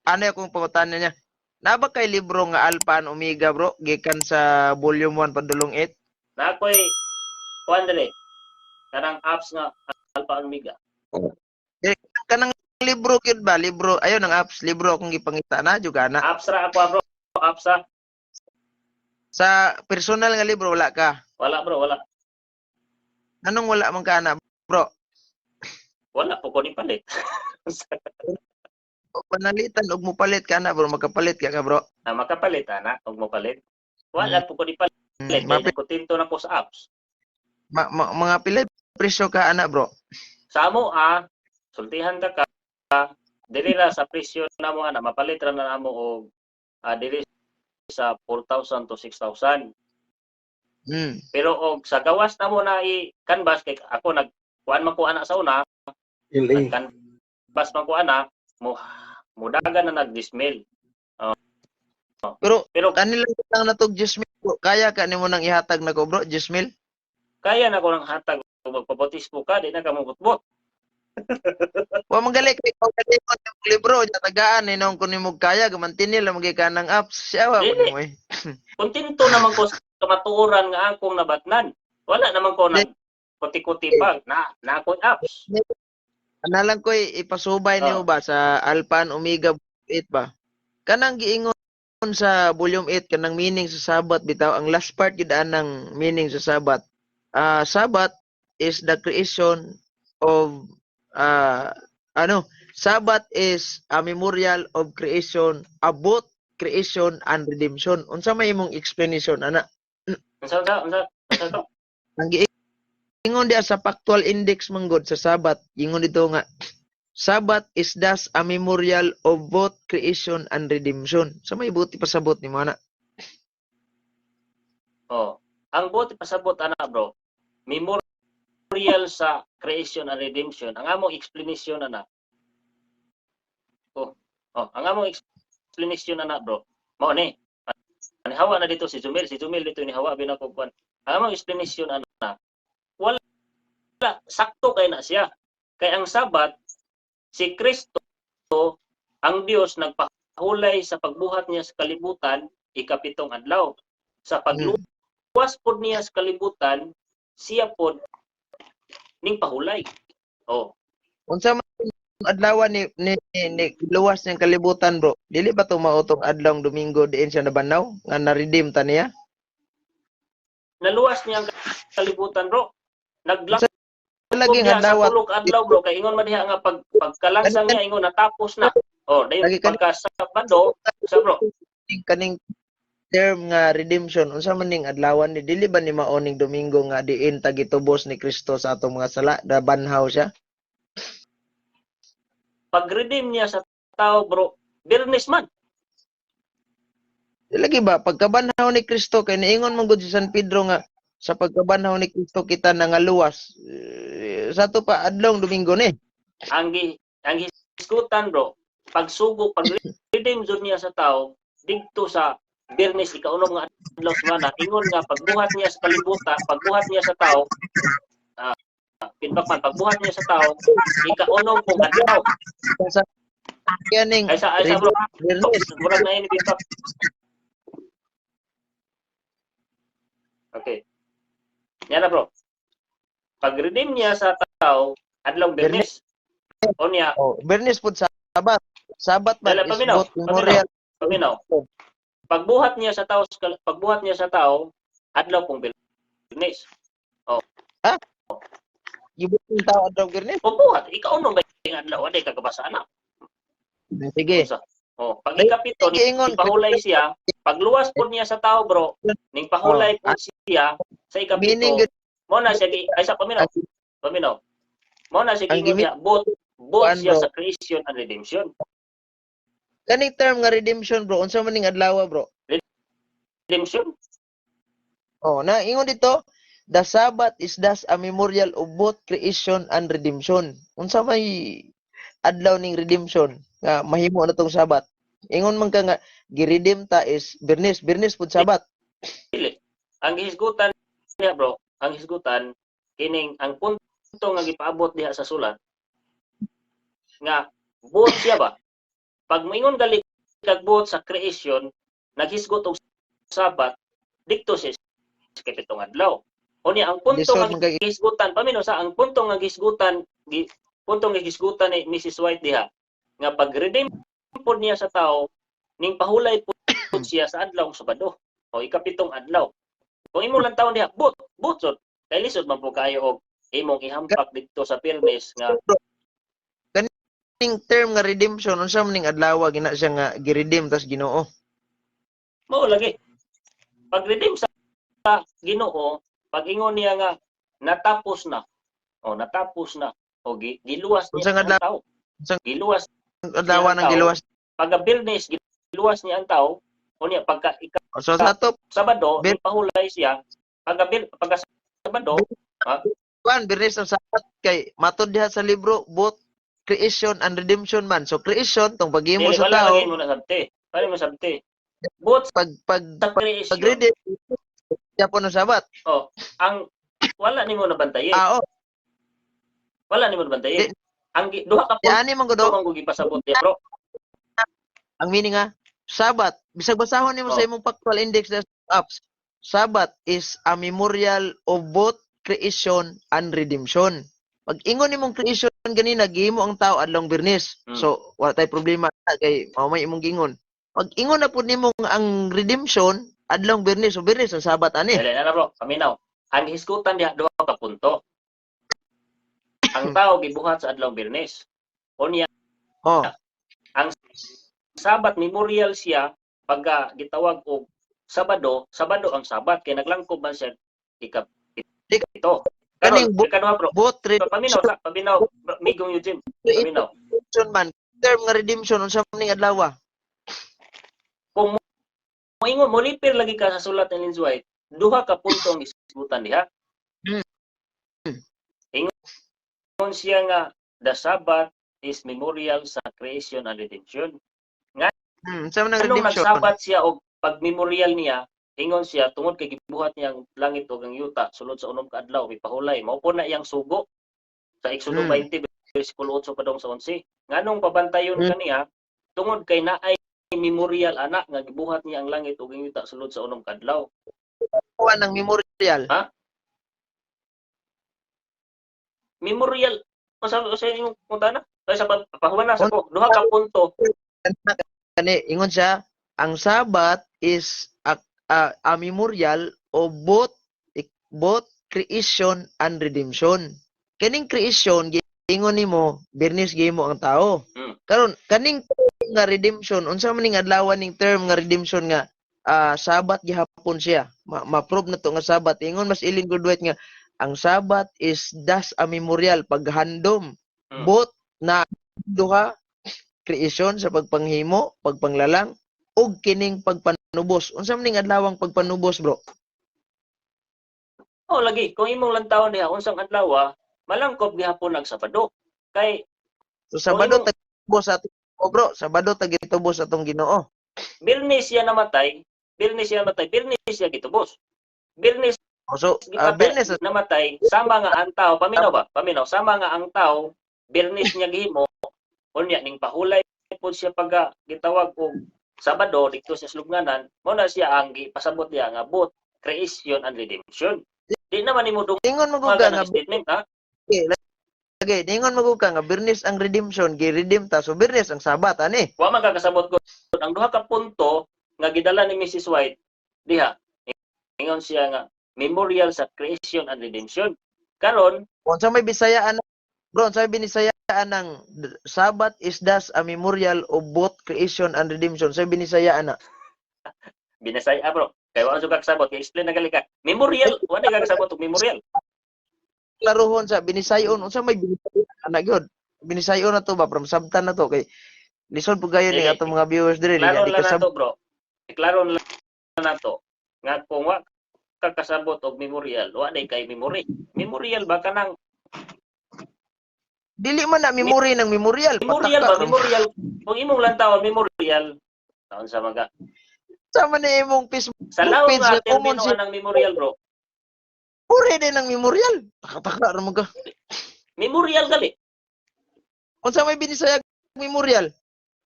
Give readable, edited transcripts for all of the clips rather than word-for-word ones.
Ano akong pangutana niya? Naa ba kay libro nga Alpha and Omega, bro, gikan sa volume 1 padulong 8? Na ako'y kuan diri. Kanang apps nga Alpha and Omega. Kanang libro gyud ba? Libro, ayon ang apps, libro akong gipangita na jud ana. Apps ra ako, bro. Apps ra. Sa personal nga libro wala ka? Wala, bro, wala. Anong wala man ka ana, bro? Wala po ko ni palit. Panalitan og mopalit ka na, bro, makapalit ka ka, bro? Na makapalit ana og mopalit. Wala po ko ni palit kay nagkontento na ko sa apps. Mga pila presyo ka ana, bro? Sa amo ah, sultihan ta ka diri ra sa presyo namo ana, mapalit ra na namo og diri sa 4,000 to 6,000. Pero og sa gawas namo na i canvas kay ako nag kuan man ko ana sa una, LA. Nag-canvas man ko ana, mo mudagan na nag 10,000. Pero Pero kanila lang natog 10,000, bro. Kaya ka nimo nang ihatag nako, bro, 10,000? Kaya na ko nang hatag kung magpabautismo ka, di na ka mobotbot. Wa man gali kay kung gali mo ng libro nya tagaan ni nung kun nimo kaya gamantinil lang magyud ka ng apps siya wa Dili. mo eh. Kontento naman ko sa kamatuoran nga akong nabatnan. Wala naman ko nag kuti-kuti pa na na ako'y apps. Ana lang ko'y ipasubay nimo ba sa Alpha and Omega 8 ba? Kanang giingon sa volume 8, kanang meaning sa Sabbath bitaw, ang last part gyud anang meaning sa Sabbath. Ah, Sabbath is the creation of ano, Sabbath is a memorial of creation, about creation and redemption. Unsa may imong explanation ana? Unsa unsa unsa unsa to? Ang giingon diya sa factual index manggod sa Sabbath, ingon dito nga Sabbath is thus a memorial of both creation and redemption. Sa may buti pasabot nimo ana? Oh, ang buot pasabot ana, bro, memorial sa creation and redemption. Ang among explanation ana. Oh, ang among explanation ana, bro. Mao ni. Nihawa na dito si Jumil dito nihawa binako kwan. Ang among explanation ana, wala sakto kay na siya. Kay ang Sabat, si Kristo, ang Dios nagpahulay sa pagbuhat niya sa kalibutan ikapitong adlaw. Sa pagluwas pod niya sa kalibutan, siya pod ning pahulay. Oh, Unsa man adlaw ni luwas niyang kalibutan, bro? Dili ba to mao tong adlawng Domingo diin siya nabanhaw nga na-redeem ta niya? Naluwas niya ang kalibutan, bro. Naglakop Lagi niya sa adlaw 3 ka adlaw, bro, kay ingon man diha nga pag pagkalansang niya ingon natapos na. Oh, dayon Lagi pagka Sabado sa, bro. Kaning term nga redemption, unsa man ning adlawan ni? Dili ba ni mao ning Domingo nga diin ta gitubos ni Kristo sa atong mga sala, nabanhaw siya? Pag redeem niya sa tao, bro, Biyernes man. Di lagi ba pagkabanhaw ni Kristo, kay niingon man gud si San Pedro nga sa pagkabanhaw ni Kristo kita nangaluwas? Eh, sa ato pa adlong Domingo ni. Ang hisgutan, bro, pagsugo, pag redeem jud niya sa tao didto sa Biyernes, ikaunom nga adlaw sa semana, ingon nga pagbuhat niya sa kalibutan, pagbuhat niya sa tao, feedback man, pagbuhat niya sa tao ikaunom kong adlaw. Sa kaning Ay sa, bro. Biyernes. Murag na ini feedback. Okay. Yan na, bro. Pag redeem niya sa tao adlaw Biyernes. O niya, Oh, Biyernes pud Sabat. Sabat man Dala, is paminaw, both memorial. Paminaw. Pagbuhat niya sa tao adlaw pong Biyernes. Gibuhat ng tao adlaw Biyernes. Pagbuhat, ikaw nung ba yung adlaw aday kagabasa na. Sige. Unsa? Oh, pag ikapito Sige, ingon. ning pahulay siya, pagluwas pod niya sa tao, bro, ning pahulay pod siya sa Meaning ikapito. Mo na siya ay sa paminaw, paminaw. Mo na siya Ang giingon niya both Kuan, siya bro. sa creation and redemption. Kaning term nga redemption, bro, unsa man ning adlaw, bro? Redemption? Oh, na ingon dito, the Sabbath is thus a memorial of both creation and redemption. Unsa may adlaw ning redemption nga mahimo na tong Sabat? Ingon man ka nga gi-redeem ta is Biyernes, Biyernes pud Sabat. Dili. Ang hisgutan niya, bro, ang hisgutan kining ang punto nga gipaabot diha sa sulat nga both siya ba? Pag moingon gali kag buot sa creation, naghisgot og Sabat dikto sa ikapitong adlaw. Unya ang punto Lisod nga man kay gisgutan, paminaw sa ang punto nga gisgutan, punto nga gisgutan ni Mrs. White diha nga pag-redeem pod niya sa tao ning pahulay pod siya sa adlaw Sabado o ikapitong adlaw. Kung imo lang taon diha, but but sud kay lisod man po kayo og imong ihampak didto sa Biyernes nga Kaning term nga redemption, unsa man ning adlaw gina siya nga gi-redeem tas Ginoo? Mao lagi. Pag-redeem sa Ginoo, pag ingon niya nga natapos na. O natapos na. O giluwas niya Unsang ang adlaw? tao. Giluwas Adlaw niya ang nang tao. giluwas? Pagka Biyernes giluwas niya ang tao. Unya pagka ika So sa ato Sabado, pahulay siya. Pagka Sabado, kuan, Biyernes ang Sabat kay matud diha sa libro both creation and redemption man. So creation tong paghimo Dili sa wala tao lagi mo na sabti. Wala mo sabti. Both pag pag sa creation, pag redeem siya po ng Sabat. Oh, ang wala nimo nabantayi. Ah, oh. Wala nimo nabantayi. Di- Ang duha ka Di ani man punto gud man gud gipasabot diha, bro. Ang meaning nga Sabat, bisag basahon nimo sa imong factual index sa apps. Sabat is a memorial of both creation and redemption. Pag ingon nimong creation ganina, gihimo ang tao adlong Biyernes. So wala tay problema kay mao may imong giingon. Pag ingon na pud nimo nga ang redemption adlong Biyernes, so Biyernes ang Sabat ani. Dili na na, bro, paminaw. Ang hisgutan diha duha ka punto. Ang tao gibuhat sa adlong Biyernes. Unya Sabat memorial siya pagka gitawag og Sabado, Sabado ang Sabat kay naglangkob man siya ika ito. Kaning Karon, ikaduha, bro. Both Paminaw sa paminaw, bro, Migong Eugene. Paminaw. redemption man. Term nga redemption, unsa man ning adlaw? Kung moingon mo refer lagi ka sa sulat ni Ellen White, duha ka punto ang hisgutan diha. Ingon siya nga the Sabbath is memorial sa creation and redemption. Unsa man ang Anong redemption? nagsabat siya og pag-memorial niya, ingon siya tungod kay gibuhat niya ang langit ug ang yuta sulod sa 6 ka adlaw, mipahulay. Mao po na iyang sugo sa Exodo 20 versikulo 8 padong sa 11. Nganong pabantayon kaniya? Tungod kay naay memorial ana nga gibuhat niya ang langit ug ang yuta sulod sa 6 ka adlaw. Kuha ng memorial. Ha? Memorial unsa imong pangutana? Ay sa pahuman na sa ko. Duha ka punto. Kani ingon siya ang Sabat is a memorial of both creation and redemption. Kaning creation giingon nimo Biyernes gihimo ang tao. Karon kaning nga redemption, unsa man ning adlaw ning term nga redemption nga Sabat gihapon siya? Ma-prove na to nga Sabat. Ingon mas Ellen G. White nga ang Sabat is thus a memorial, paghandom, both na duha, creation sa pagpanghimo, pagpanglalang ug kining pagpanubos. Unsa man ning adlawang pagpanubos, bro? Oh, lagi kung imong lantawon diha unsang adlaw, malangkob gihapon ang Sabado. Kay So Sabado imong- tagtubos ato, oh, bro, Sabado tagitubos atong Ginoo. Biyernes siya namatay, Biyernes siya namatay, Biyernes siya gitubos. Biyernes Oh, so gipatay, Biyernes namatay, sama nga ang tao, paminaw ba? Paminaw, sama nga ang tao, Biyernes niya gihimo, unya ning pahulay pod siya pagka gitawag og Sabado didto sa slubnganan, mo na siya ang gipasabot niya nga both creation and redemption. Di naman nimo Ingon mo gud ka dungagan nga ang statement ha. Lagi, ingon mo gud ka nga Biyernes ang redemption, gi-redeem ta, so Biyernes ang Sabat ani. Wa man kakasabot ko ang duha ka punto nga gidala ni Mrs. White diha. Ingon siya nga memorial sa creation and redemption. Karon, Unsa may Bisayaan, bro, unsa may binisayaan ng Sabbath is thus a memorial of both creation and redemption? Sa binisayaan na? Binasay ah, bro. Kay wa jud kakasabot, kay explain na gali ka. Memorial, wa na kakasabot og memorial. Klarohon sa binisayon, unsa may binisayon ana gyud? Binisayon na to ba from sabtan na to kay lisod pud kayo ni Dili. atong mga viewers diri Klaro di lang ka sab nato, bro. Klaro lang nato nga kung wa ka kasabot og memorial, wa day kay memory. Memorial ba kanang Dili man na memory ng memorial. Memorial ba Pataka. memorial kung imong lantawon memorial taon sa mga Sama na imong Facebook sa lawom page nga nga common termino si anang memorial, bro. Puri din ng memorial. Taka-taka ra man ka. Memorial gali. Unsa may binisaya memorial?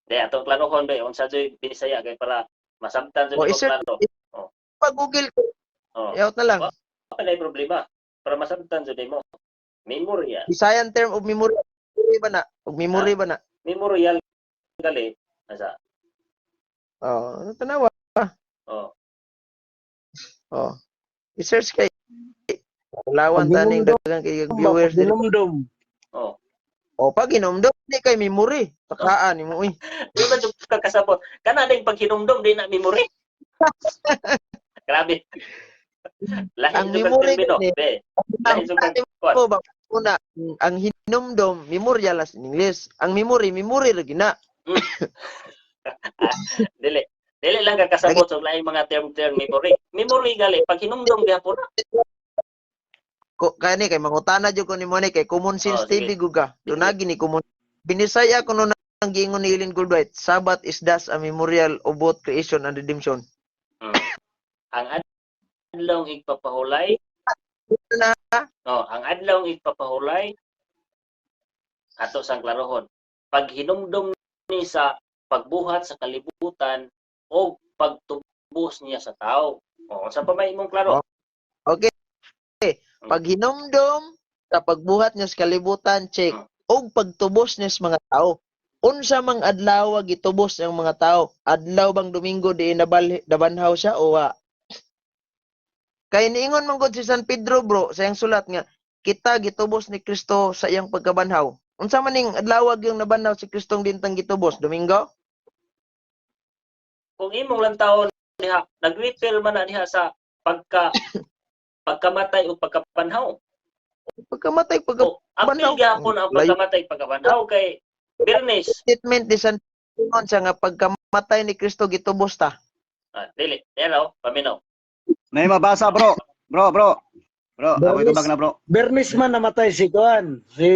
Di atong klarohon be unsa joy Binisaya kay para masabtan jud Oh, ko isir- klaro. Pag Google ko, out na lang. Wala na problema para masabtan jud nimo. Memorial. Bisayan term of memory ba na? Og memory ba na? Memorial gali asa. Oh, tanawa. Oh. Oh. I-search kay Lawan taning daghang kay viewers diri. Dinumdum. Oh. Oh, pag inomdom di kay memory. Takaan nimo uy. Di ba jud ka kasabot? Kana ding pag hinumdum di na memory. Grabe. Lahi Ang jud kag memory termino, gani. be. Lahi jud kag kuwan. Ko ba una ang hinumdom memorial as in English. Ang memory memory ra gina. Dili. Dili lang ka kasabot sa laing mga term-term memory. Memory gali pag hinumdum gyapon na. Ko kani kay mangutana jud ko nimo ni kay Common Sense Oh, sige. TV guga. Dunagi ni Common Binisaya kuno nang giingon ni Ellen Goldwhite, Sabbath is thus a memorial of both creation and redemption. Ang adlong igpapahulay Na. Oh, ang adlong igpapahulay ato sang klarohon. Pag hinumdum ni sa pagbuhat sa kalibutan o pagtubos niya sa tao. O, unsa pa may imong klaro? Okay. Pag hinumdum sa pagbuhat niya sa kalibutan, check. Og pagtubos niya sa mga tao. Unsa mang adlaw gitubos ang mga tao? Adlaw bang Domingo di nabanhaw siya o wa? Kay niingon man gud si San Pedro, bro, sa iyang sulat nga kita gitubos ni Kristo sa iyang pagkabanhaw. Unsa man ning adlaw yung nabanhaw si Kristong dintang gitubos? Domingo? Kung imong lang taon diha, nag-refer man na diha sa pagkamatay o pagkapanhaw. Pagkamatay, pagka O, apil Banhaw. gyapon ang Layo. pagkamatay pagkapanhaw kay Bernes. Statement ni San Pedro siya nga pagkamatay ni Kristo gitubos ta. Ah, dili, pero paminaw. May mabasa, bro. Bro, bro. Bro, ako Bernis. itubag na, bro. Bernis man namatay si Kuan. Si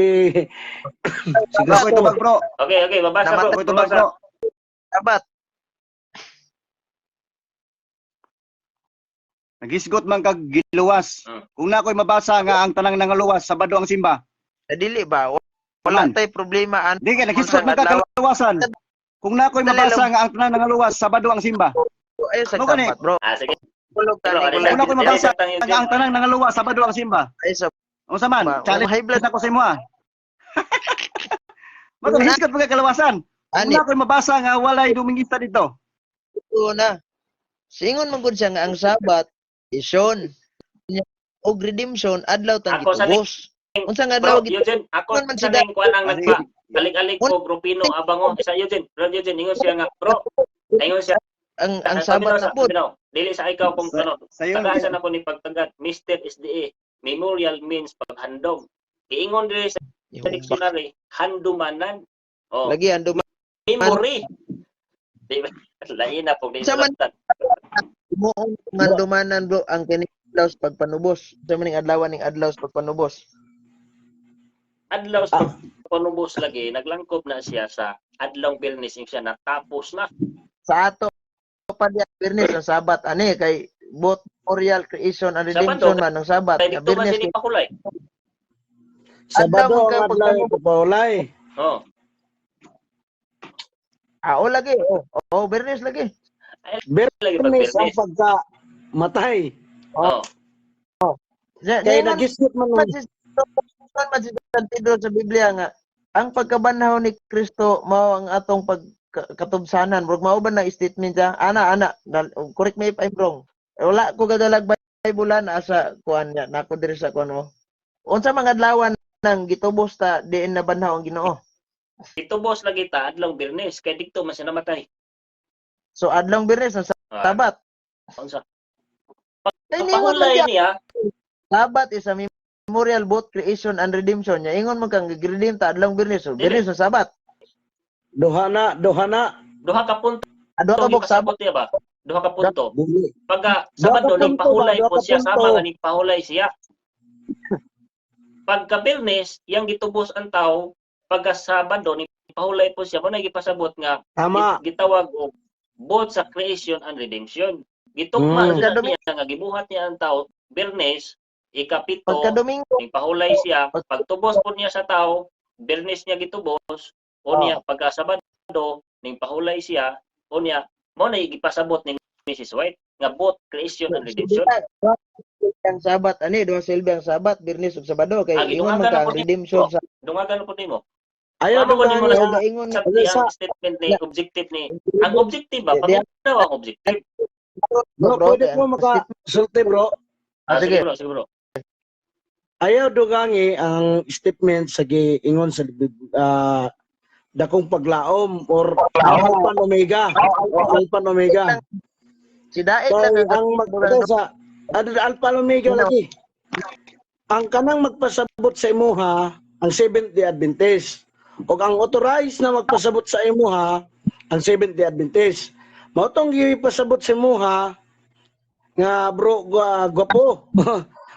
Ako Kristo. itubag, bro. Okay, babasa, bro. Ako itubag, Babasa. bro. Sabat. Nagisgot man kag giluwas. Kung na ako'y mabasa nga ang tanang nangaluwas, Sabado ang simba. Eh, dili ba? Wala Man. tay problema an. Di kay nagisgot man kag kaluwasan. Kung na ako'y Dali mabasa nga ang tanang nangaluwas, Sabado ang simba. Ay sa Ano gani? sabat, bro. Ah, sige. Kulog Bro, tani ano kulog. Kung na ako'y mabasa Dili, dili, nga ang tanang nangaluwas, Sabado ang simba. Ay sa Unsa man? ba? Challenge High blood ako sa imo ah. Bato nagisgot man kag kaluwasan. Kung ani na ako'y mabasa nga walay Domingista dito. na. Singon man gud siya nga ang Sabat isyon og redemption adlaw tang Ako sa gitubos. Unsa nga adlaw Bro, gitubos? Eugene, ako Man sa sila. ning kuan ang Ah, nagpa alik-alik ko Rupino Abango sa Eugene. Bro Eugene, ingon siya nga, bro. Ingon siya. Ang Ah, Sabat paminaw na sa pod. paminaw. Dili sa ikaw kung ano. Sayo. Tagaan sa nako ni pagtagad Mr. SDA. Memorial means paghandom. Giingon diri sa dictionary, handumanan. Oh, Lagi ang duma memory. Di ba? Lain na pag di Sa man- sulatan. mo ang dumanan, bro, ang kini adlaw sa pagpanubos. Unsa man ning adlaw ning adlaw sa pagpanubos? Adlaw sa pagpanubos lagi, naglangkob na siya sa adlong Biyernes yung siya natapos na. Sa ato pa diya Biyernes ang Sabat ani kay both memorial creation and redemption Sabado, man ang Sabat. Kay Nga dito man Biyernes sini pahulay. Sabado Adlaw ang man adlaw ka ipapahulay. Oh. Ah, oh, lagi. Oh, oh, Biyernes lagi. Lagi pag Bernis ang Biyernes. pagka matay. Oh. Kay Ningon nagisgot man man si man si San Pedro sa Biblia nga ang pagkabanhaw ni Kristo mao ang atong pag katubsanan. Murag mao ba na statement siya? Ana, ana, correct me if I'm wrong. Eh, wala ko gadalag Bible na sa kuan niya, nako diri sa kuan mo. Unsa mga adlawan nang gitubos ta diin nabanhaw ang Ginoo? Gitubos lagi ta adlong Biyernes kay didto man siya namatay. So adlong Biyernes ang Ah, Sabat. unsa? Kay Ang ningon man pahulay siya, niya, Sabat is a memorial both creation and redemption. Nya ingon man kang gi-redeem ta adlong Biyernes. So Biyernes ang Sabat. Duha na, duha na. Duha ka punto Adwa ka bok Sabat. gipasabot niya ba? Duha ka punto. Dili. Pagka Duha ka Sabado punto ning pahulay ba? Duha po ka siya punto. sama nga ning pahulay siya. Pagka Biyernes, yang gitubos ang tao, pagka Sabado ning pahulay po siya, mo na gipasabot nga Tama. gitawag og both sa creation and redemption. Gitugma na niya nga gibuhat niya ang tao Biyernes ikapito Pagka Domingo, ning pahulay siya, pagtubos po niya sa tao, Biyernes niya gitubos, o niya pagka Sabado Ning pahulay siya, unya mao na gipasabot ni Mrs. White nga both creation and redemption. Ang Sabat ani duha silbi ang Sabat, Birnes ug Sabado, kay Ah, ingon man gidungagan ka na ang po ni redemption sa Dungagan po nimo. Ayaw Mao man nimo dugangi. o gaingon sa Sa ang statement ni objective ni ang objective ba, paminaw ang objective. Bro, bro, pwede kay mo ang makasulti, bro. Ah, Ah, sige. sige bro, sige bro. Ayaw dugangi ang statement sa giingon sa dakong paglaom or Alpha and Omega. Alpha and Omega. Si Daet Kay lang ang magpasa sa ano, Alpha and Omega lagi. Ang kanang magpasabot sa imuha ang Seventh Day Adventist. Ug ang authorized na magpasabot sa imuha ang Seventh Day Adventist. Mao tong gipasabot sa imuha nga bro gwapo.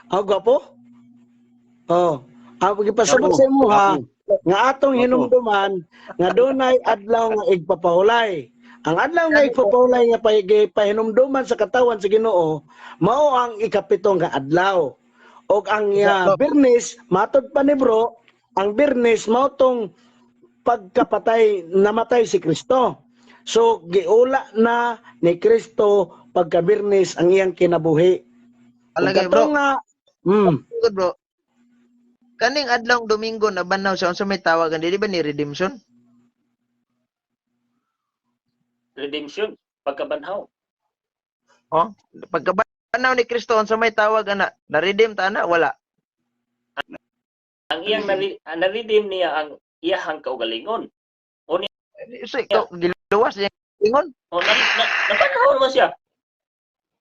Ah, gwapo? Oh, ang gipasabot sa imuha nga atong Gwapo. hinumduman nga dunay adlaw nga igpapahulay. Ang adlaw nga igpapahulay nga pahinumduman sa katawan sa Ginoo mao ang ikapito nga adlaw. Og ang Birnes, matod pa ni bro, ang Birnes mao tong pagkapatay, namatay si Kristo. So giula na ni Kristo pagka Birnes ang iyang kinabuhi. Ug Alagay, bro. katong nga Good, bro. Kaning adlawng Domingo na banhaw siya, unsa may tawagan dili ba ni redemption? Redemption, pagkabanhaw. Oh, pagkabanhaw ni Kristo, unsa may tawag ana? Na-redeem ta ana wala? Ang iyang na-redeem niya ang iyahang kaugalingon. So ikaw giluwas niya ingon. O na, nabanhaw naman siya.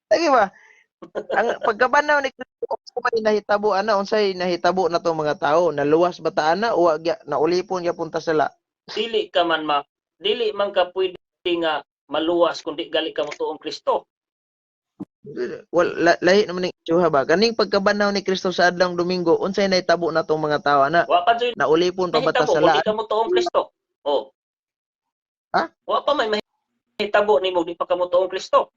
Lagi ba? Ang pagkabanhaw ni Kristo, unsa may nahitabo ana, unsay nahitabo na tong mga tao? Naluwas ba ta ana o naulipon gyapon ta sila? Dili ka man ma dili man ka pwede nga maluwas kung di gali ka motuong Kristo. Well, lahi naman ning issue ba? Kaning pagkabanhaw ni Kristo sa adlawng Domingo, unsay nahitabo na tong mga tao ana? Wa pa jud Naulipon pa ba ta nahitabo sala? kung di ka motuong Kristo. Oh. Ha? Wa pa may mahitabo nimo di pa ka motuong Kristo.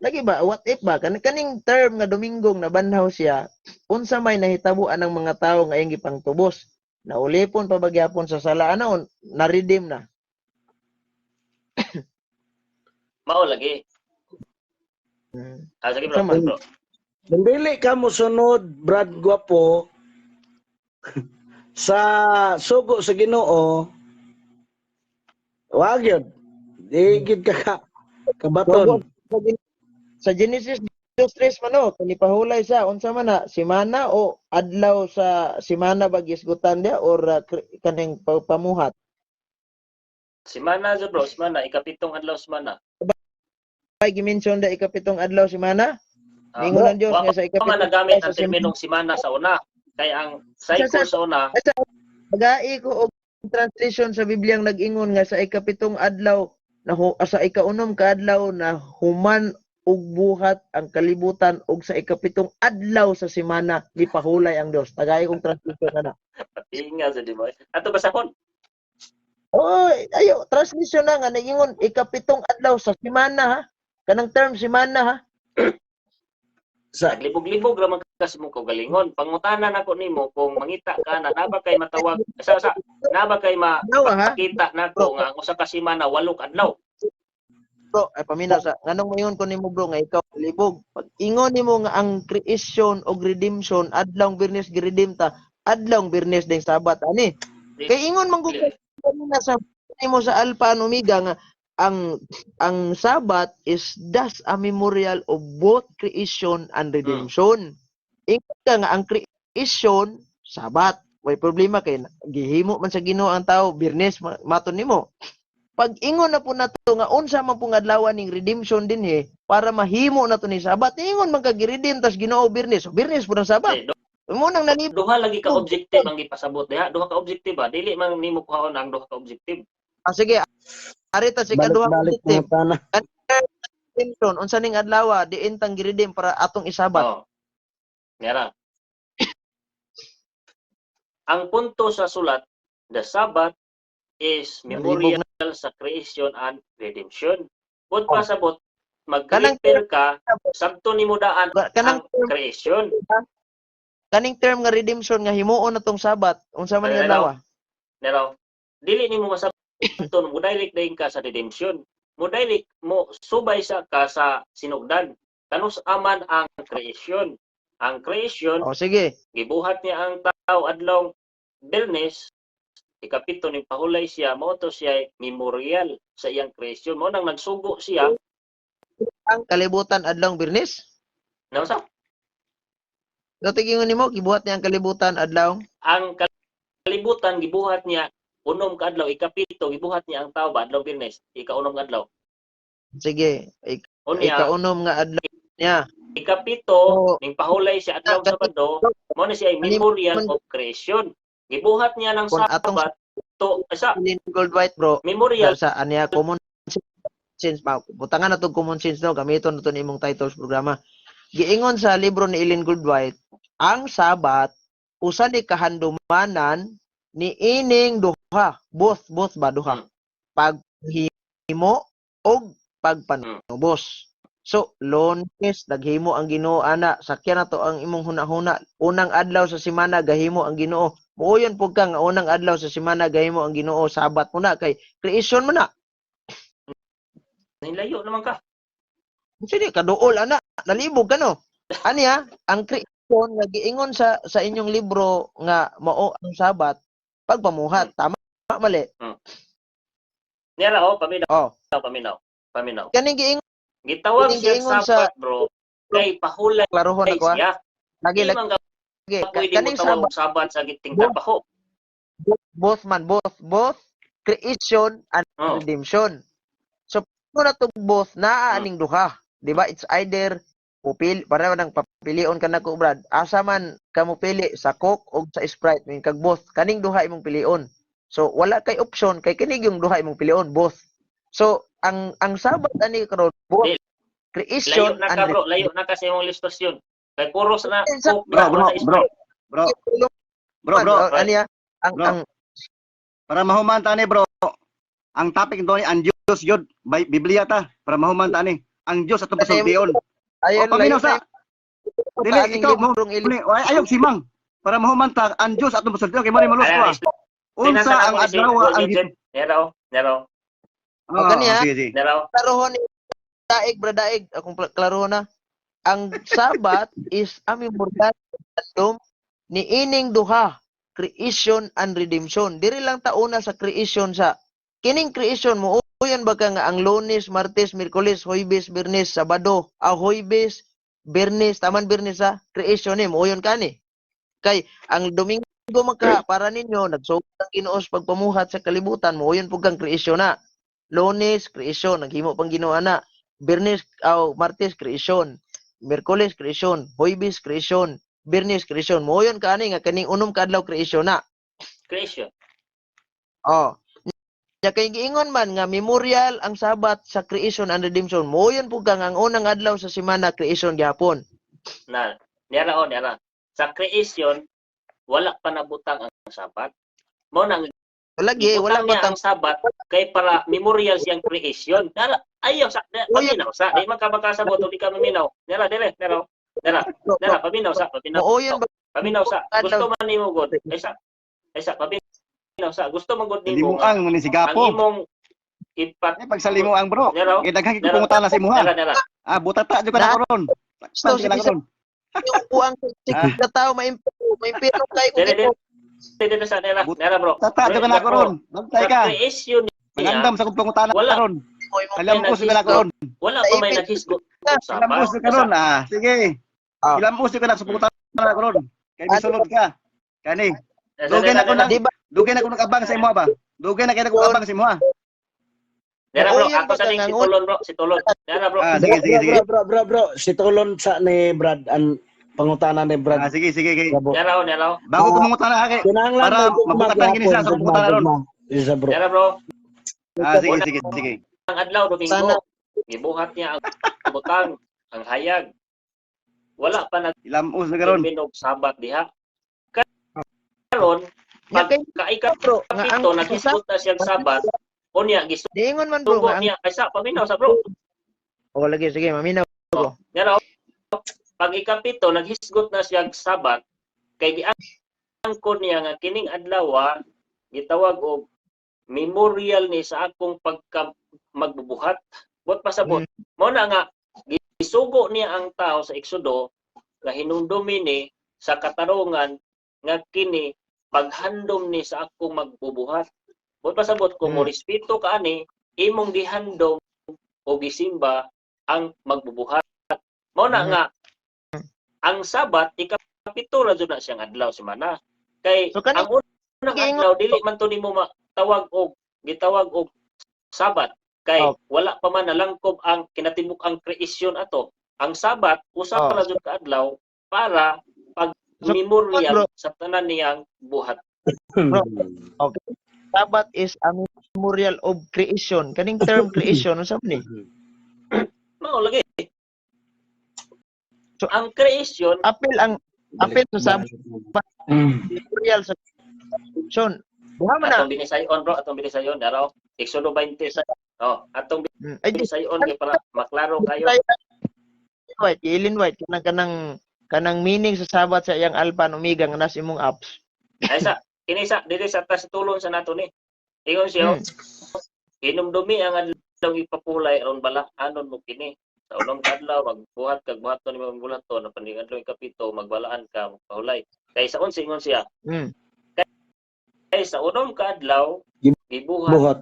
Lagi ba, what if ba, kaning term nga Domingong nabanhaw siya, unsa may nahitabo anang mga tao nga iyang gipangtubos? Naulipon pa ba gyapon sa sala ana o na-redeem na? Mao lagi. Ah, sige bro, Tama. bro. Kung dili ka mosunod, Brad Guapo, sa sugo sa Ginoo, wag yun. Di gid ka kabaton. Sa Genesis 2:3 man o, kani pahulay sa unsa man na, simana o adlaw sa simana ba gisgutan dia or kaning pamuhat? Simana jud bro, simana, ikapitong adlaw simana. Ay gimension da ikapitong adlaw simana? Ah, Ningon ang Dios wa nga sa pa man ikapitong nagamit adlaw ang sa simana. terminong simana sa una. Kay ang cycle sa una, Pagai ko og translation sa Biblia ang nag-ingon nga sa ikapitong adlaw na sa ikaunom ka adlaw na human og buhat ang kalibutan ug sa ikapitong adlaw sa semana gipahulay ang Dios. Tagay kong translation ana. Patinga sa di ba? Ato basahon. Oy, ayo translation na nga nag-ingon ikapitong adlaw sa semana ha. Kanang term semana ha. Sa Naglibog-libog ra man ka sa imong kaugalingon. Pangutana nako nimo kung mangita ka na naba kay matawag sa naba kay Nawa ha. makita nako nga ang usa ka semana walo ka adlaw. Bro, ay paminaw sa nganong moingon ko nimo bro nga ikaw libog. Pag ingon nimo nga ang creation og redemption adlawng Biyernes gi-redeem ta, adlawng Biyernes ding Sabat ani. Kay ingon man gud kanina sa nimo sa Alpha and Omega nga ang Sabat is thus a memorial of both creation and redemption. Ingon ka nga ang creation Sabat. Way problema kay gihimo man sa Ginoo ang tao Biyernes maton nimo. Pag ingon na po nato nga unsa man pong adlawan ning redemption dinhi para mahimo na to ni Sabat, ingon man ka gi-redeem tas Ginoo Biyernes. So, Biyernes po ng Sabat. Eh, Mo nang nalibot. duha lagi ka objective ang gipasabot diha. Duha ka objective ba? Dili man nimo kuhaon ang duha ka objective. Ah, sige. Arita si kaduha balik-balik objective. pangutana. Redemption unsa ning adlaw diin tang gi-redeem para atong isabat. Oh. Ngara. Ang punto sa sulat, the Sabbath is memorial sa creation and redemption. Bud Oh. pasabot, mag-repair ka, sabto nimo daan Kanang ang creation. Kaning term nga redemption nga himuon na tong Sabat, unsa man ning Ay, adlaw? Pero dili nimo masabtan Mo direct dayon ka sa redemption. Mo direct mo subay sa ka sa sinugdan. Kanus aman ang creation? Ang creation, O sige. Gibuhat niya ang tao adlong Biyernes, ikapito ning pahulay siya, mao to siya memorial sa iyang creation. Mao nang nagsugo siya. Ang kalibutan adlong Biyernes. Nausa? So tigingon nimo gibuhat niya ang kalibutan adlaw. Ang kalibutan gibuhat niya 6 ka adlaw, ikapito gibuhat niya ang tao ba adlong Biyernes, ikaunom nga adlaw. Sige, Unya, ikaunom nga adlaw niya. Ikapito So, ning pahulay siya adlaw Sabado, mao na siya ay memorial of creation. Gibuhat niya ng Kung atong Sabat to sa Gold White, bro, memorial. Sa aniya common sense pa, butangan na tong common sense, no? Gamiton na to nimong titles programa. Giingon sa libro ni Ellen Goldwhite, ang Sabat usa ni kahandumanan ni ining duha, both, both ba, duha, paghimo og pagpanubos. So Lunes naghimo ang Ginoo ana, sakyan na to ang imong hunahuna. Unang adlaw sa semana gahimo ang Ginoo. Muuyon pud ka nga unang adlaw sa semana gahimo ang Ginoo, Sabat mo na kay creation mo na. Nilayo naman ka. Sige, kaduol ana, nalibog ka, no. Aniya, ang creation nga giingon sa inyong libro nga mao ang Sabat, pagpamuhat, tama mali? Nira oh, paminaw, Oh, paminaw, paminaw. Kaning giingon Gitawag Kining siya giingon Sabat, bro, kay pahulay klarohon ako ah. siya. Lagi Di lagi. man ka pwede mo Kaning tawag Sabat og Sabat sa giting trabaho. Both man, both, both creation and redemption. So kung na to both naa aning duha, di ba? It's either pupil para nang papilion ka nako, Brad. Asa man ka mo pili, sa Coke o sa Sprite, min kag both kaning duha imong pilion. So wala kay option kay kini yung duha imong pilion, both. So ang Sabat ani karon both Di, creation layo na and ka, bro, layo na ka sa imong ilustrasyon. Kay puros na Coke Bro, na bro, wala bro. Sprite. Bro, bro, bro. Oh, ani ah, ang Bro. ang Para mahuman ta ni, bro. Ang topic nito ni ang Dios yun, by Biblia ta, para mahuman ta ni. Ang Dios atong pasultion. Ayon Oh, paminaw sa. Dili ikaw mo. Ay, ayaw simang. Para mahuman ta ang Dios atong pasultion kay mo ni malos ko. Ay, Unsa ang adlaw ang Nero, nero, Oh, kani, ah. sige, sige. Nero. Klarohon ni daig, bro, daig akong klarohon na. Ang Sabat is a memorial ni ining duha, creation and redemption. Diri lang ta una sa creation. Sa kining creation mo uyon ba ka nga ang Lunes, Martes, Miyerkules, Huwebes, Biyernes, Sabado, ah, Huwebes, Biyernes, taman Biyernes sa creation ni muuyon ka ni. Kay ang Domingo maka para ninyo nagsugod ang Ginoo sa pagpamuhat sa kalibutan, muuyon pud kang creation na. Lunes, creation, naghimo pang Ginoo ana. Biyernes aw Martes, creation, Miyerkules, creation, Huwebes, creation, Biyernes, creation. Muuyon ka ani nga kaning 6 ka adlaw creation na. Creation. Oh. Nya kay giingon man nga memorial ang Sabat sa creation and redemption. Muuyon pud ka nga ang unang adlaw sa semana creation gihapon. Na, nera oh, nera. Sa creation, wala pa nabutang ang Sabat. Mao nang Lagi wala gibutang pa niya tang ang Sabat kay para memorial siyang creation. Nara, ayaw sa paminaw sa di man ka makasabot o di ka maminaw. Nera, dili, nera. Nera, nera, paminaw sa, paminaw. Muuyon ba Paminaw sa. Gusto man nimo god. Ay sa. Ay sa, paminaw sa. Gusto man god nimo nga Limuang mo ni si ang Gapo. Imong ipat Eh pagsalimuang, bro. Nera, Kay daghan kay nera, pangutana sa imuha. Nera, nera. Ah, butata jud ka na karon. So, Sakpan ka na sige, karon. Yung buang sa tao maimpiro, maimpiro kay kung Dili, ito. dili, dili sa nera, nera, bro. Tata jud ka na karon. Bantay Sa ka. creation niya, Mangandam sa kong pangutana Wala. karon. Kalambos ka na karon. Wala pa may naghisgot og Sabat. Kalambos ka karon ah. Sige. Ah. Kilambos ka na sa pangutana karon. Kay misulod ka. Kani. Dugay na ko na. Di ba? Dugay na ko nakabang sa imuha ba? Dugay na kay ko abang sa imuha. Nera, bro, Oo, yun ako ba sa ning si kanang- Tulon, bro, si Tulon. Nera, bro. Ah, sige, sige, sige. Bro, bro, bro, bro. Si Tulon sa ni Brad, ang pangutana ni Brad. Ah, sige, sige kay. Gabo. Nera, oh, nera. Bago ko mangutana kay. Kinahanglan Para may gugma mabukatan kini siya sa gyapon, pangutana ron. gugma, Isa, bro. Nera, bro. Ah, sige, sige, sige. Ang adlaw Domingo, Sana. Gibuhat niya ang butang, ang hayag. Wala pa Ilamos na karon. nagbinog Sabat diha. Karon, Nya pag kay kaika bro, nga ang pito naghisgot na siyang Sabat, unya gisugo Diingon man, bro, nga ang niya ay sa paminaw sa, bro. Oh, lagi, sige, maminaw. Nera, pag ikapito naghisgot na siyang Sabat kay giangkon niya nga kining adlaw gitawag og Memorial ni sa akong pagka magbubuhat. Buot pasabot. Mao na nga gisugo niya ang tao sa Exodo nga hinumdumi ni sa katarungan nga kini paghandom ni sa akong magbubuhat. Buot pasabot, kung mo respeto ka ani, imong gihandom o gisimba ang magbubuhat. Mao na nga ang Sabat, ikapito ra jud na siyang adlaw semana. Kay So, ang unang adlaw dili man to nimo matawag og gitawag og Sabat kay wala pa man nalangkob ang kinatibuk ang creation ato. Ang Sabat usa ra jud ka adlaw para pag So, memorial bro, sa tanan niyang buhat. Bro, okay. Sabbath is a memorial of creation. Kaning term creation, unsa man ni? Mao lagi. So, ang creation Apil ang apil sa Sabbath, memorial sa creation. Duha man na. Atong binisayon, bro, atong binisayon daraw Exodo 20. Oh, atong Ay, di binisayon kay para maklaro kayo. White, Ellen White, kanang meaning sa Sabbath sa iyang Alpha and Omega nga nasa imong apps. Ay sa kini sa dili sa tas tulon sa nato ni. Ingon siya, "Hinumdumi ang adlaw ipapulay aron balaanon mo kini. Sa unong adlaw magbuhat kag buhaton nimo ang buhaton, apan ning adlaw ikapito magbalaan ka magpahulay." Kay sa 11 ingon siya, "Kay sa unom ka adlaw gibuhat Buhat.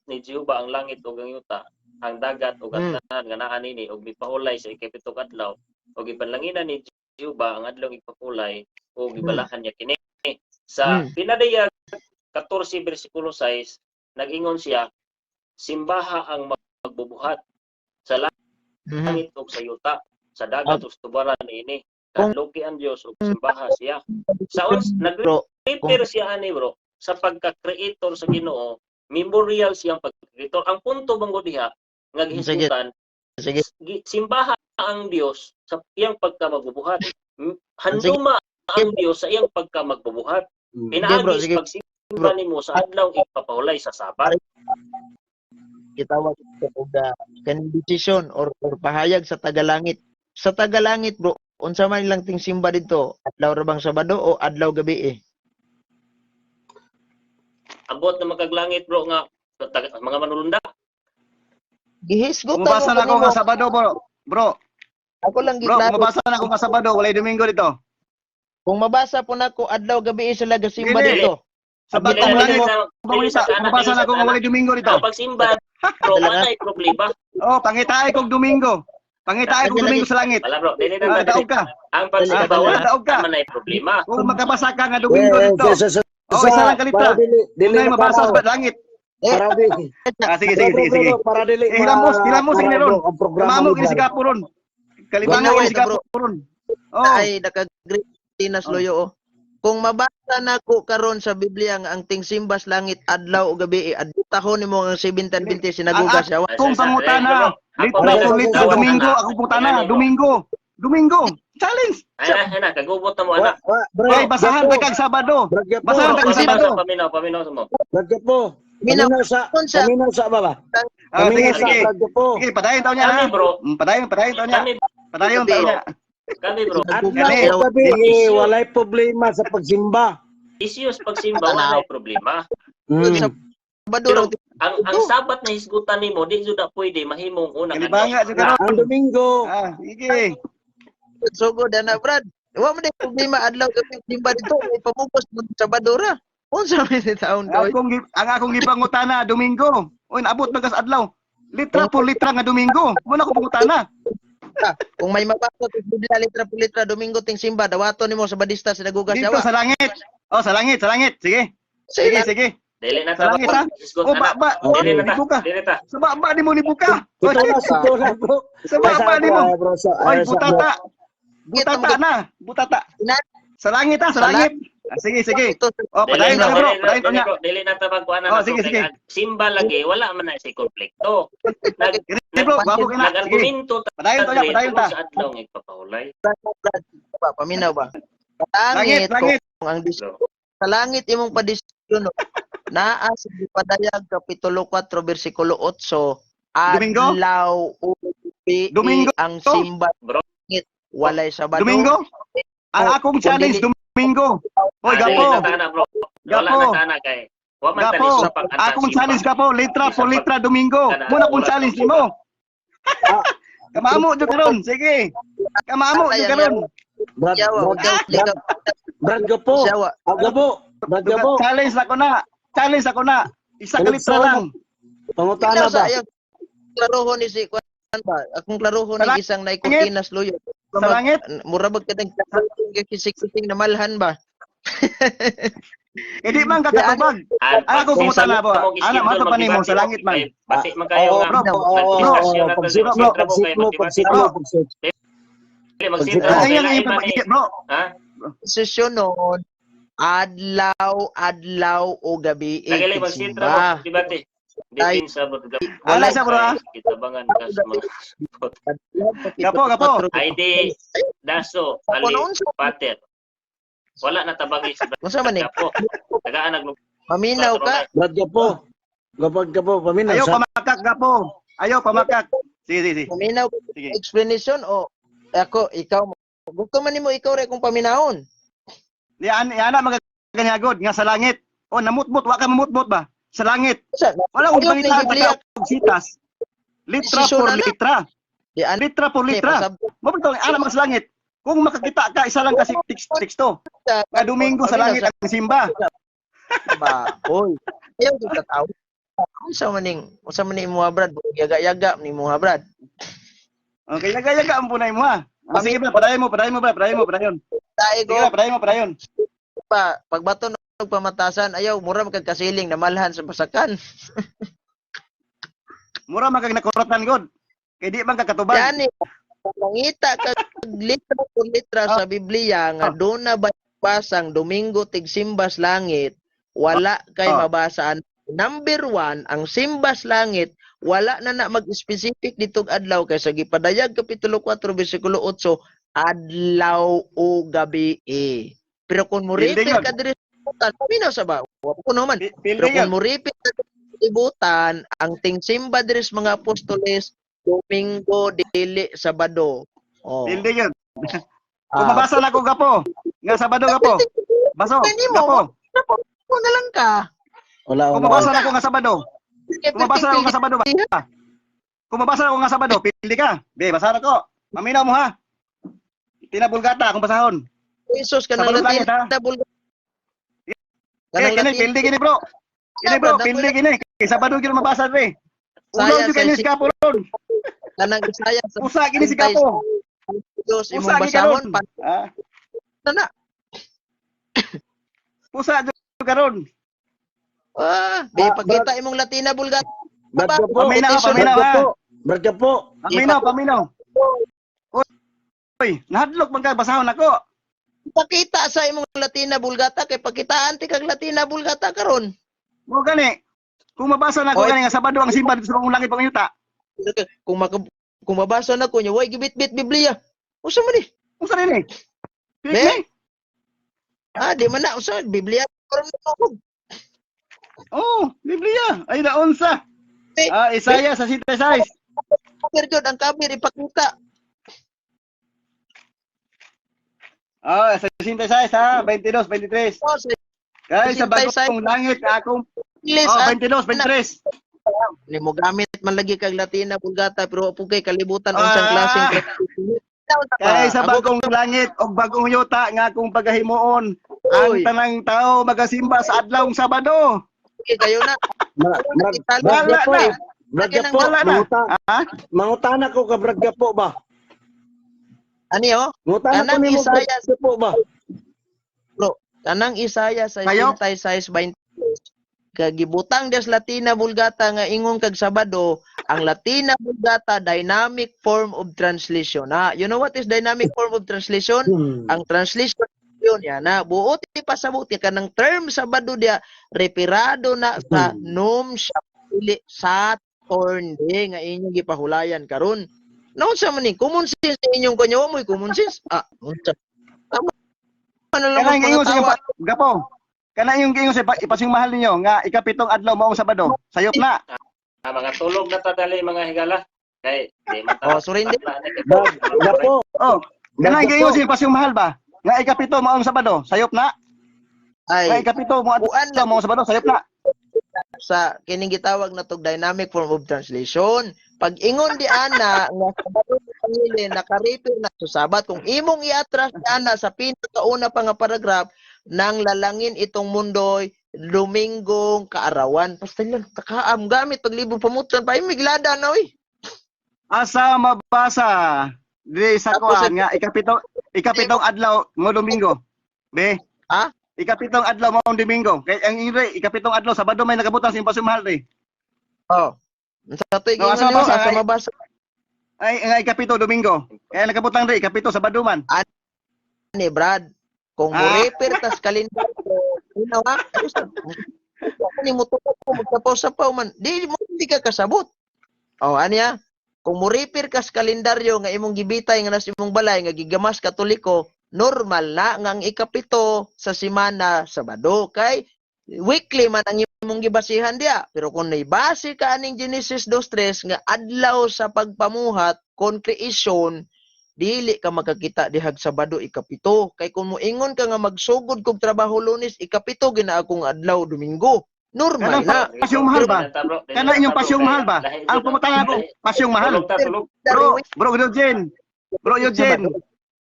ni Jehova ang langit ug ang yuta, ang dagat ug ang tanan nga naa nini, ug mipahulay sa ikapito ka adlaw, ug gipanlanginan ni Jehova ang adlaw ipapulay ug gibalaan niya kini." Sa Pinadayag 14 bersikulo 6, nag-ingon siya, simbaha ang magbubuhat sa langit ug sa yuta, sa dagat ug sa tubaran niini. Kahadloki ang Dios ug simbaha siya. Sa uns Bro, nag-refer siya ani, bro, sa pagka-creator sa Ginoo, memorial siyang pagka-creator. Ang punto bang diha nga gihisgutan, Sige. Simbaha ang Dios sa iyang pagka magbubuhat. Handuma ang Dios sa iyang pagka magbubuhat. Sige, bro, Pinaagi sige, sa pagsimba nimo sa adlaw ipapahulay, sa Sabat. Gitawag og kaning decision or pahayag sa tagalangit. Sa tagalangit, bro, unsa man ilang tingsimba dito? Adlaw ra bang Sabado o adlaw gabi eh? Abot na magkaglangit, bro, nga mga manulunda. Gihisgutan Mabasa mo na ako kanimo. nga Sabado, bro. Bro, Ako lang bro, giklaro. mabasa na ako nga Sabado, walay Domingo dito. Kung mabasa po nako adlaw gabi eh sila gasimba Dili. dito. Sa Dili, batong dili, langit, Dili sa ana, mabasa dili na sa ako nga ana. walay Domingo dito. Ang pagsimba, bro, walay problema. Oh, pangitaay kog Domingo. Pangitaay kog Domingo sa langit. Wala, bro, dili na Ah, ta, dili. daog ka. Ang pagsimba Ah, wala daog ka. man ay problema. Kung makabasa ka nga Domingo Eh, dito. Oh, isa lang kalitra. Para dili dili Kung mabasa maklaro. sa langit. Para dili. Ah, sige, sige, sige, sige. Bro, bro, para dili Eh, hilamos, hilamos para, sige ron. bro, ang programa Tumamo ni kini si Brad. Gapo ron. Kalibangan Ginawa kini si ito, bro. Gapo ron. Oh, Ay nakagree Tinas Oh. Loyo. Oh. Kung mabasa nako karon sa Biblia nga ang tingsimbas langit adlaw o gabi eh, adtahon nimo ang Seventh Adventist Sinagoga Ang siya. akong pangutana, Ako, litra bro, por litra, ako, Domingo, ana. akong pangutana, Ana, bro. Domingo. Domingo. Challenge. Ay, na, na, kagubot na mo, anak. Wa, bro, Ay, basahan Gapo. ta kag Sabado. Brad Gapo. Basahan ta kag Paminaw, Sabado. paminaw, paminaw mo. Brad Gapo. Paminaw. Paminaw sa Unsa? paminaw sa baba. Ah, sige, Paminaw sa sige. Brad Gapo. Sige, padayon taon niya Kami, ha. bro. Padayon, padayon taon niya. Kami, Padayon taon niya. kami, bro. Adlaw Gani. o gabi eh, walay problema sa pagsimba. Issues pagsimba, walay problema. Sa Sabado Pero raw ang Sabat na hisgutan nimo, di jud na pwede mahimong unang Kalibanga jud karon. Ang Domingo, Ah, sige. Sugod ana, Brad. Wa man day problema adlaw gabi simba dito, may pamugos mo sa Sabado ra. Unsa man ni taon Ang ko? akong gipangutana Domingo. Uy, naabot man kas adlaw. Litra por litra nga Domingo. Mo na ko pangutana. Kung may mabasa sa Biblia litra por litra Domingo ting simba, dawaton nimo sa Badista Sinagoga Dito siya. sa langit. Oh, sa langit, sa langit. Sige. Sige, sige. Dili na Sa ta langit ha. hisgot Oh, ba anak. ba. Dili na ta. Nibuka. Dili ta. Sa ba ba nimo nibuka. ito na, ito na, bro. Sa ba ba nimo. Ay, bro, Oy, ay, sa- butata. Butata na. Butata. Sa langit ha, sa langit. Ah, sige, sige. Ito, Oh, Dili padayon na ta bro. dili na Padayon ta dili niya. bro, dili na ta magkuan Oh, na sige, bro, sige. kay ang simba lagi wala man na si konflikto. Nag Sige, bro, gwapo ka na. Sige. Nag-argumento ta Padayon ta niya, diri padayon tungod ta. sa adlaw nga ipapahulay. Ba, paminaw ba? Sa Langit, langit, langit. kung ang Bro. sa langit imong padesisyon, naa sa Gipadayag kapitulo 4 bersikulo 8, Domingo? adlaw o gabi Domingo? ang simba Bro. langit, walay Sabado. Domingo? Ang akong challenge Domingo. Hoy, Ah, dili Gapo. na ta na, bro. Wala Gapo. na ta na kay Wa man Gapo, tani supak ang akong simba. Challenge, Gapo, litra Bisan por litra Domingo. Kana- Muna akong oras challenge ng nimo. Kamamo jud karon, sige. Kamamo jud karon. Brad, Yawa, Brad, ikaw, Brad, Brad Gapo. Yawa. Ah, Gapo. Brad Gapo. Challenge ako na. Challenge ako na. Isa ka Ano litra lang. Pangutana Ikaw sa ba? ayaw. Klarohon ni si kuan ba? Akong klarohon Sa ni isang naikurtinas luyo. Sa langit. Mura bag ka nang kisik-kising na malhan ba? Eh di man kakatubag. Ang Ana ko kumusta na po. Ana mato pa nimo sa langit man. Bati man kayo Oo, nga. bro. Oo, oo, Nag-discussion oo. na to, Pag-sit mo, magsintra mo pag-sit kayo, mo, pag-sit mo, pag-sit. Dili, magsintra Pag- mo Ay, kay ang lain man eh. bro. Ha? Sesyon noon, adlaw, adlaw o gabi eh, Lagi lang magsintra mo, tigsimba. debate. Depensa mo. Ala sa bro, ha? Kitabangan ka sa mga Gapo, gapo. ID Daso Ako Ali noon sa Pater. Wala na tabagi sa Unsa man eh? Gapo. Tagaan nag Maminaw ka. Brad Gapo. Gapo, Gapo, paminaw Ayaw sa. pamakak, Gapo. Ayaw pamakak. Sige, sige, sige. Maminaw ka Sige. explanation o ako ikaw mo. Gusto man nimo ikaw re kung paminahon. Di an ana mga ganyagod nga sa langit. O namutmot, wa ka mamutmot ba? Sa langit. Sa Wala akong Ayaw, pangitaan Biblia. sa og sitas. Litra Desisyon por na lang. litra. Di ano Litra por litra. pasabot Mo bitaw ana mga sa langit. Kung makakita ka isa lang kasi teksto. ka. Nga Domingo sa langit ang simba. Ba? Oy. Ayaw gyud tao. Unsa man ning imuha, Brad? Yaga-yaga ni imuha, Brad. Okay, yaga-yaga ang punay mo ha. Ah, sige bro, padayon mo, padayon mo, bro, padayon mo, padayon. Tae Sige ko bro, padayon mo, padayon. pa pagbato og pamatasan ayaw mura man kag kasiling na malhan sa basakan. Mura man kag nakuratan god. Kay di man ka katubag. Yani mangita ka litra por litra sa Biblia nga doon na ba basang Domingo tigsimbas langit, wala kay mabasaan. Number 1, ang simbas langit wala na na mag-specific ditong adlaw kay sa gipadayag kapitulo 4 bersikulo 8, adlaw o gabi eh. Pero kung mo Building repeat yun. ka diri sa libutan, paminaw sa ba? Wa ko naman. Pero Pili kung yun. mo repeat ka diri sa libutan, ang tingsimba diri sa mga apostoles, Domingo dili Sabado. Oh. Pildi yun. Kung mabasa na ko, Gapo. Nga Sabado, Gapo. Baso, Pwede mo. Gapo. Mo na lang ka. Wala, Kung wala. mabasa na ko nga Sabado. Kung mabasa na ko nga Sabado ba? Kung mabasa na ko nga Sabado, pili ka. Be, basa na ko. Maminaw mo ha. Tinabulgata akong basahon. Jesus kanang Sabado Latin langit, ha? na Bulgar. Eh, Kanang kini, Latin. pildi kini bro. Kini bro, pildi kini. Kay Sabado gyud mabasa dre. Ulo Saya jud kini si Gapo ron. Kanang Isaya sa Usa kini si Gapo. Diyos imong Usa gi basahon karon. pa Ah, na. usa jud karon. Ah, be Ah, pakita imong Latina Bulgar. Brad Gapo. Paminaw, Brad paminaw ha. Gapo. Brad Gapo. Paminaw, paminaw. Uy, nahadlok man ka basahon ako. Pakita sa imong Latina Vulgata kay pakitaan ti kag Latina Vulgata karon. Mo gani. Kung mabasa na ko Oy. gani nga Sabado ang simba dito sa buong langit pangyuta. Kung mabasa na ko niya, way gibit-bit Biblia. Usa man ni? Unsa rin eh? Be? Be? Ah, di man na usa Biblia karon na ko. Oh, Biblia. Ay na unsa. Eh, Ah, Isaiah sa 66. Kabir jud ang kabir ipakita. Ah, sa 66 ha, 22, 23. Oh, sa Kay sa 66. bagong langit akong English oh, ah, 22, 23. nimo gamit man lagi kag Latina Vulgata pero wa pud kay kalibutan unsang Ah. klaseng. Kay sa Ako- bagong langit og bagong yuta nga akong pagahimuon ang Oy. tanang tao magasimba sa adlawng Sabado. Okay, kayo na. Brad, Brad Wala Gapo. na. Brad Gapo. Wala na. Manguta, Ha? mangutana ko ka Brad Gapo ba? Ani oh, Mangutana ko Kanang nimo Brad Isaiah. Gapo ba? Kanang Isaya sa Kayo? 66:22 kagibutang des Latina Vulgata nga ingon kag Sabado, ang Latina Vulgata dynamic form of translation. Ah, you know what is dynamic form of translation? Ang translation yun ya na buot ipasabot kanang term Sabado dia referado na sa num siya pili Saturn de nga inyong gipahulayan karon. Naunsa man ni common sense sa inyong kanyo mo'y common sense. Ah, unsa? Tama ano lang Kanang ang ingon sa pangatawa. Gapo. Kanang yung ingon sa ipasing mahal ninyo nga ikapitong adlaw maong Sabado. Sayop na. Ah, mga tulog na tadali mga higala. Kay di man ta. Oh, surrender. Brad Gapo. Oh, Brad kanang ingon Gapo. sa ipasing mahal ba? Nga ikapito maong Sabado, sayop na. Nga Ay, ikapito mo buan adlaw maong Sabado, sayop na. Sa kining gitawag na tog dynamic form of translation. Pag ingon di ana nga Sabado pangili naka-refer na sa Sabat, kung imong iatras di ana sa pinakauna pa nga paragraph, nang lalangin itong mundoy Dominggong kaarawan. Basta lang takaam gamit paglibog pamutan pa miglada na oy. Asa mabasa di sa Tapos kuan nga ikapitong adlaw mo Domingo. Be. Ha? Ikapitong adlaw mo Domingo. Kay ang ingre ikapitong adlaw Sabado may nagabutang sa Pasyon Mahal re. Oh. Sa to'y No, asa gingon nimo, mabasa, asa ay- mabasa? Ay nga ikapito Domingo. Kaya nagabutang re ikapito Sabado man. Ni Brad, kung mo refer tas kalendaryo, una ha, ni mo tuko ko magsapaw-sapaw man, di mo hindi ka kasabot. Oh, aniya? Kung mo refer kas kalendaryo nga imong gibitay nga nas imong balay nga gigamas Katoliko, normal na nga ang 7 sa semana Sabado kay weekly man ang imong gibasihan diya. Pero kung naibase ka aning Genesis 2:3 nga adlaw sa pagpamuhat kon creation, dili ka makakita dihag Sabado 7 kay kung moingon ka nga magsugod kog trabaho Lunes, 7 gina akong adlaw Domingo, normal Kanang na. Pasyong Mahal ba? Kana inyong Pasyong Mahal ba? Ang pumutang ako, Pasyong Mahal. Tulog ta, tulog. Bro, Bro Eugene. Bro Eugene.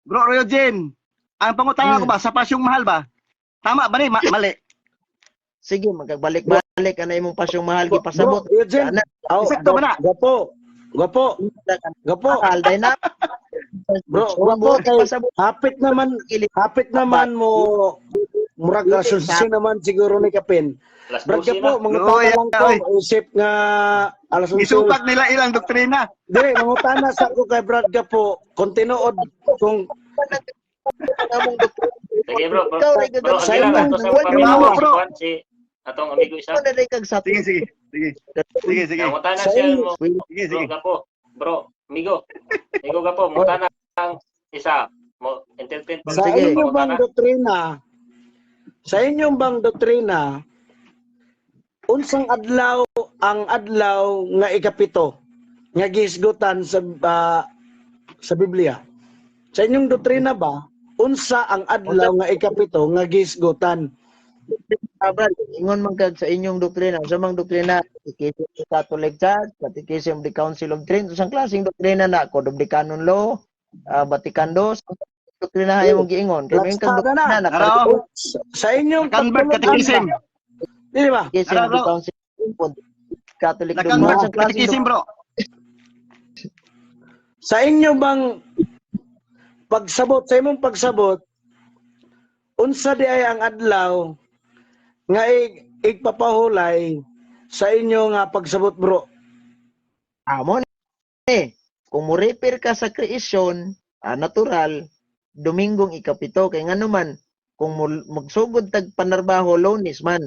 Bro Eugene. Ang pangutana ko ba sa Pasyong Mahal ba? Tama ba ni? Mali. Sige, magagbalik-balik ka na imong Pasyong Mahal gipasabot. Bro, Eugene. Ana, Oh, Sakto ba na? Gapo. Gapo. Gapo. mahal day na. Bro, gapo kay pasabot. Hapit naman mo murag asunsi naman siguro ni Kapin. Alas Brad 12 Gapo, na. mga Oy, lang ko oy. isip nga alas 11. Isupak nila ilang doktrina. Dili, mangutana sa ko kay Brad Gapo kung tinuod kung Among doktor. Sige bro, bro. Ikaw ray Bro, gagawin. ang gila ato sa Wala pamilya bro. si Juan, si atong amigo isa. na rin kag sa Sige, sige. Sige. Sige, sige. Mangutana Sa siya inyo- mo. Sige, Bro, sige. Gapo. Bro, amigo. Amigo Gapo, mangutana ang isa. Mo entertain pa. Sa Sige. inyo bang doktrina, sa inyong bang doktrina, unsang adlaw ang adlaw nga 7 nga gihisgutan sa Biblia? Sa inyong doktrina ba, unsa ang adlaw nga 7 nga gihisgutan? Ah, Brad, ingon man kag sa inyong doktrina, sa mang doktrina, Catechism of the Catholic Church, Catechism of the Council of Trent, usang klaseng doktrina na, Code of the Canon Law, Vatican II, sa doktrina ay mong giingon. Kay may kag Latsada na. doktrina na, Araw. Sa inyong Convert pagtulog-an Catechism. ba? Di ba? Catechism of the Araw. Council of Trent, Catholic Dogma, Nakanvert sa klaseng Catechism, bro. Sa inyo bang pagsabot, sa imong pagsabot, unsa di ay ang adlaw nga igpapahulay sa inyo nga pagsabot, bro? Amo ni. Kung mo refer ka sa creation, natural, Dominggong 7 kay ngano man kung magsugod tag panarbaho Lunes man.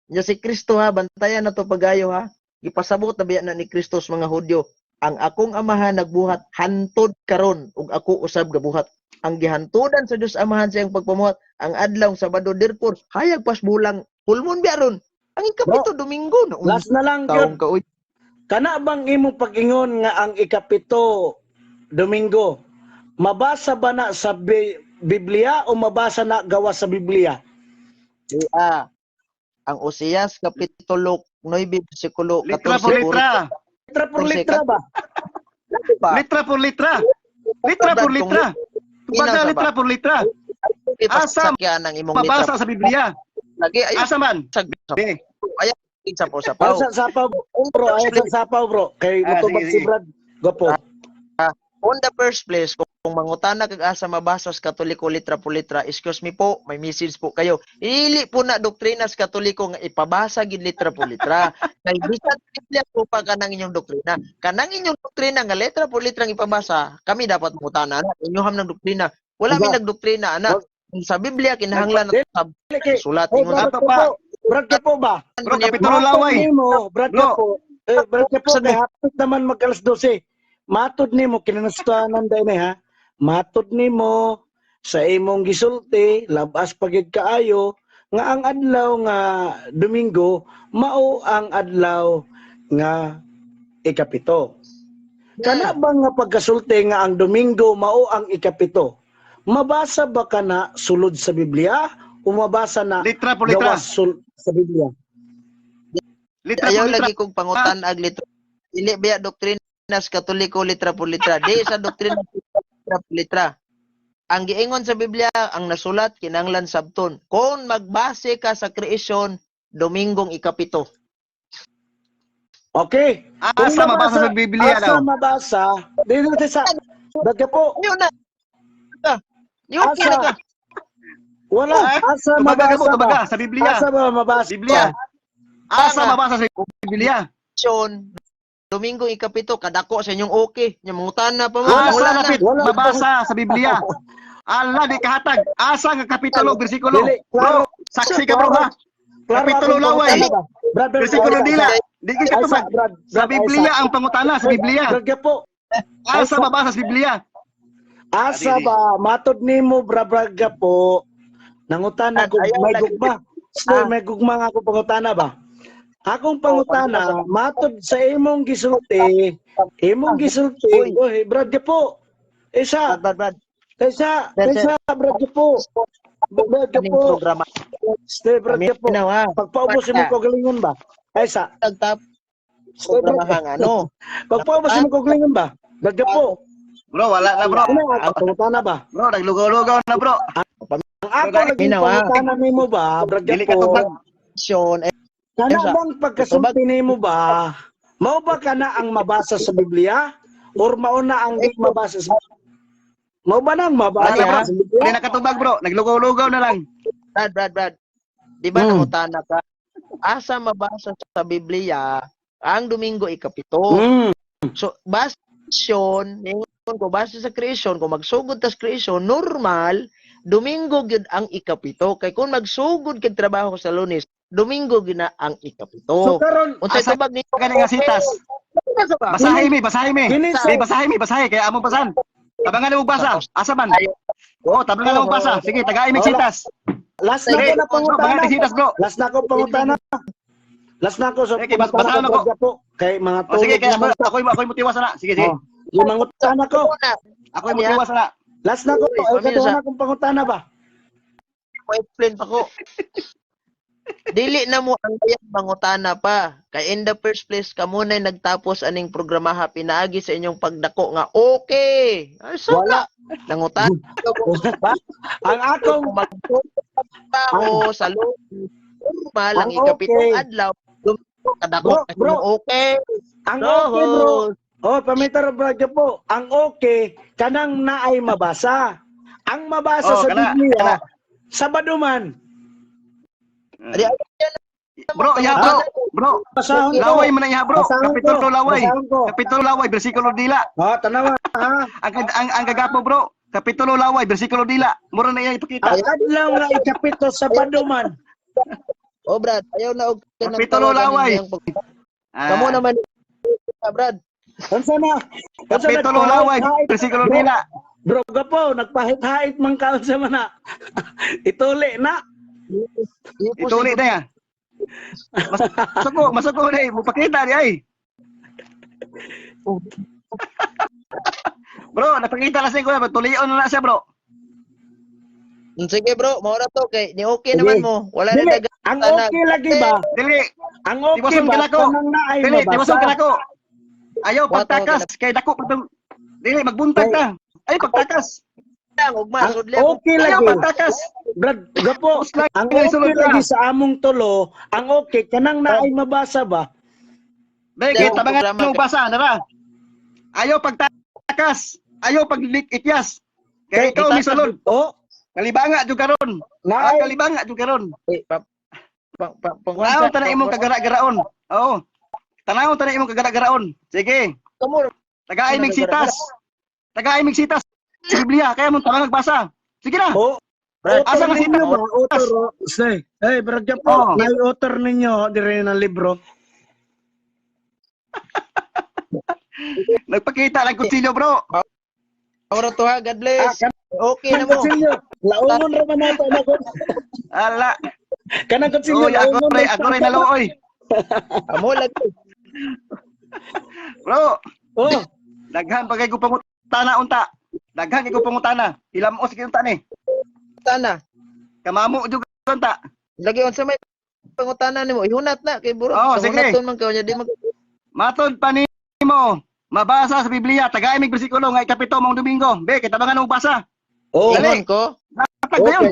Nya si Kristo ha, bantayan na to pagayo ha. Gipasabot na biya na ni Kristo sa mga Hudyo. Ang akong amahan nagbuhat hantod karon ug ako usab gabuhat. Ang gihantudan sa Dios Amahan sa iyang pagpamuhat ang adlaw Sabado, therefore hayag pas bulang pulmon biya ron. Ang 7 Domingo na Last na lang taong gyud. ka uy. Kana bang imong pag-ingon nga ang 7 Domingo, mabasa ba na sa Biblia o mabasa na gawas sa Biblia? Ah, ang Oseas kapitulo 9 bersikulo Litra por 14. litra. Litra por litra ba? Ba? Litra por litra. Litra por litra. Tubag na litra por litra. Asa Ipasakyan ang imong litra. mabasa sa Biblia? Lagi ay Asa man? sa Be. ay sa po sa pao. Ay sa sapaw, bro, ay sa sapaw, bro. Kay Ah, mutubag sige, si sige. Brad. Gopo. On the first place, kung mangutana kag asa mabasa sa Katoliko litra po litra, excuse me po, may message po kayo. Ili po na doktrina sa Katoliko nga ipabasa gid litra po litra. Kay bisan Biblia po pa kanang inyong doktrina. Kanang inyong doktrina nga letra po litra ang ipabasa, kami dapat mangutana ana. Inyoham ng doktrina. Wala mi Diba? nagdoktrina ana. Sa Biblia kinahanglan na sab Dili kay sulat Oh, ingon Brad Ato pa. Gapo, Brad Gapo ba? Bro, Kapitulo Matod Laway. nimo, Brad Bro. Gapo. Eh, Brad Gapo, kay hapit naman mag alas 12. Matod nimo kinanustanan dai ni ha. Matod nimo sa imong gisulti, labas pagid kaayo nga ang adlaw nga Domingo mao ang adlaw nga 7. Kana ba nga pagkasulti nga ang Domingo mao ang 7? Mabasa ba kana sulod sa Biblia o mabasa na Litra por litra. gawas sa Biblia? Litra Ayaw por litra. Lagi kong pangutan-ag litra. Dili biya doktrinas Katoliko litra por litra. Di sa doktrina litra por litra. Ang giingon sa Biblia, ang nasulat kinanglan sabton. Kung magbase ka sa creation, Dominggong 7. Okay. Kung Asa mabasa sa Biblia asa daw? Mabasa, dito sa Baga po, Yun na. Ka. Yung Asa? na ka. Wala, Ah, asa Tubaga ka po, mabasa tubaga ba? sa Biblia. Asa ba mabasa? Biblia. Asa Tama. mabasa sa Biblia? Creation, Dominggong 7, kadako sa inyong okay. Nya mangutana pa mo. Asa Wala na. lapit Wala. mabasa sa Biblia? Ala di kahatag. Asa nga kapitulo, bersikulo? Dili, klaro. Bro, saksi ka, bro, ha. Klaro Kapitulo akong laway. pangutana ba? Brad, Brad, Bersikulo Isaac, dila. Di ka Isaac, tubag. Brad, Sa Brad, Biblia Isaac. ang pangutana, sa Biblia. Brad po. Asa mabasa sa Biblia? Asa Dili. ba matod nimo, Brad, Brad po? Nangutana ko Ayaw may lagi. gugma. Stay, may gugma nga ako pangutana ba? Akong pangutana, matod sa imong gisulti, oy, Brad po. Isa, Brad, Brad, Brad. isa, Brad, isa, Brad po. Brad Aning po. programa. Stay, Brad po. Paminaw ha. Pagpaubos imong kagalingon ba? Isa. Nagtap Stay, Brad. programa nga ano. Pagpaubos imong kagalingon ba? Brad po. Bro, wala na, bro. Ano ang akong pangutana ba? Bro, naglugaw-lugaw na, bro. Ang ako lagi Minaw, ah. pangutana nimo ba, Brad Dili ka po? tubag. Creation, eh, Kana Sa- bang pagkasulti nimo ba, mao ba kana ang mabasa sa Biblia or mao na ang di mabasa sa? Mao ba nang mabasa Wala na, bro. sa Biblia? Dili na katubag, bro. Naglugaw-lugaw na lang. Brad, Brad, Brad. Di ba nangutana ka? Asa mabasa sa Biblia ang Domingo 7? So, base sa creation, ningon ko, base sa creation, kung magsugod tas creation, normal, Domingo gyud ang 7. Kay kung magsugod kag trabaho sa Lunes, Domingo gyud na ang 7. So karon Unsay Asa tubag ninyo? ka nga sitas? Asa ba? Basahin mi, basahin mi. Kini Di, basahin mi, basahin. Kaya among basahan. Tabangan mo basa. Asa man? Oo, tabangan mo basa. Sige, tagain mi sitas. Last na Sige, ko na bro, pangutana. tabangan mi sitas, bro. Last na ko pangutana. Last na ko sa Sige, pangutana basahan ko, ako. Brad po. Kay mga O sige, tulog kaya ako naman ta. ako ako motiwas na. Sige, sige. Oh, yung mangutana ko. Una, Ako motiwas na. Last na ko. Uy, Ay pamilya kaduha sa- na akong pangutana ba? Mo explain pa ko. Dili na mo ang bayan mangutana pa. Kay in the first place kamo na'y nagtapos aning programaha pinaagi sa inyong pagdako nga okay. Ay, so Wala. ka. Nangutana ko ba Ang akong tao sa loob normal ang Ang 7th okay. adlaw. Domingo, kadako Bro, na bro. inyong okay. Ang No. okay, bro. Oh, pamitar, Brad po. Ang okay kanang naay mabasa. Ang mabasa Oh, sa kana, Biblia, kana. Sabado man. Di, ay, Bro, ya bro. Bro, Basahon ko. laway man na iha, bro. Basahon ko. Kapitulo laway. Basahon ko. Kapitulo laway, bersikulo dila. Oh, tanawa ha. Ang kagapo, bro. Kapitulo laway, bersikulo dila. Mura na iya ipakita. Ang adlaw nga 7 Sabado man. Oh, Brad, ayaw na og kanang Kapitulo tawagan laway. ninyo ang Ah, Kamo naman Brad. Unsa na? Unsa Kapitulo laway, nagpahit-hait? bersikulo Bro, dila. Bro, gapo, nagpahit-hait man ka unsa man na. Ituli na. Ituli na ya. Masuko, masuko na eh. Mupakita di ay. Bro, napakita na siya ko na. Tulion na na siya, bro. Sige bro, mao ra to kay ni okay Sige. naman mo. Wala na Dili, daga. ang okay lagi ba? Dili, Ang okay Tiwason ba ka na ko. kanang naay dili, tiwason mabasa? ka na ko. Ayaw, Wato, pagtakas. Kay dako, pagtang. Dili, magbuntag ta. Ay, pagtakas. Lang ugma Ang sudli ako. okay Ayaw, lagi. pagtakas. Brad, gapo, Uslag, ang nga okay isulod ka. lagi sa among tulo, ang okay kanang naay mabasa ba? Dili, Dili, tabangan programa mo basa, nara. Ayaw, pagtakas. Ayaw, paglik-ityas. Kay ikaw, Itakas. misulod. Oh, Kalibanga, jud karon. Ah, naay kalibanga, jud karon. Eh, pa, pa, pa, pa, Tanaw ta na imong kagara-garaon. Oo. Tanaw ta na imong kagara-garaon. Sige. Kamo Tagaay mig sitas. Tagaay mig sitas. Sa Biblia kaya mo tama nagbasa. Sige na. Oh, Brad, asa author nga ninyo sita? ba? Author, oh. Say, hey, Brad po, Oh. may author ninyo dire ng libro. Nagpakita lang kutsilyo, bro. Mao ra to ha. God bless. Ah, Okay na kanang mo. kutsilyo. Laungon ra man nato na ko. Ala. Kanang kutsilyo Oy, ako laungon ray, ra. ako ray naluoy. Amo lagi. Bro, Oh, daghan pa kay ko pangutana unta. Daghan kay ko pangutana. Hilamos kay unta ni. Tana. Kamamo jud unta. Lagi unsa may pangutana nimo? Ihunat na kay buro. Oh, Sa sige. hunaton man kayo niya di mag Matod pa nimo, mabasa sa Biblia, tagay mig bersikulo nga ikapito mong Domingo. Be, kay tabangan mo basa. Oh, Dali. Ingon ko. Hatag dayon.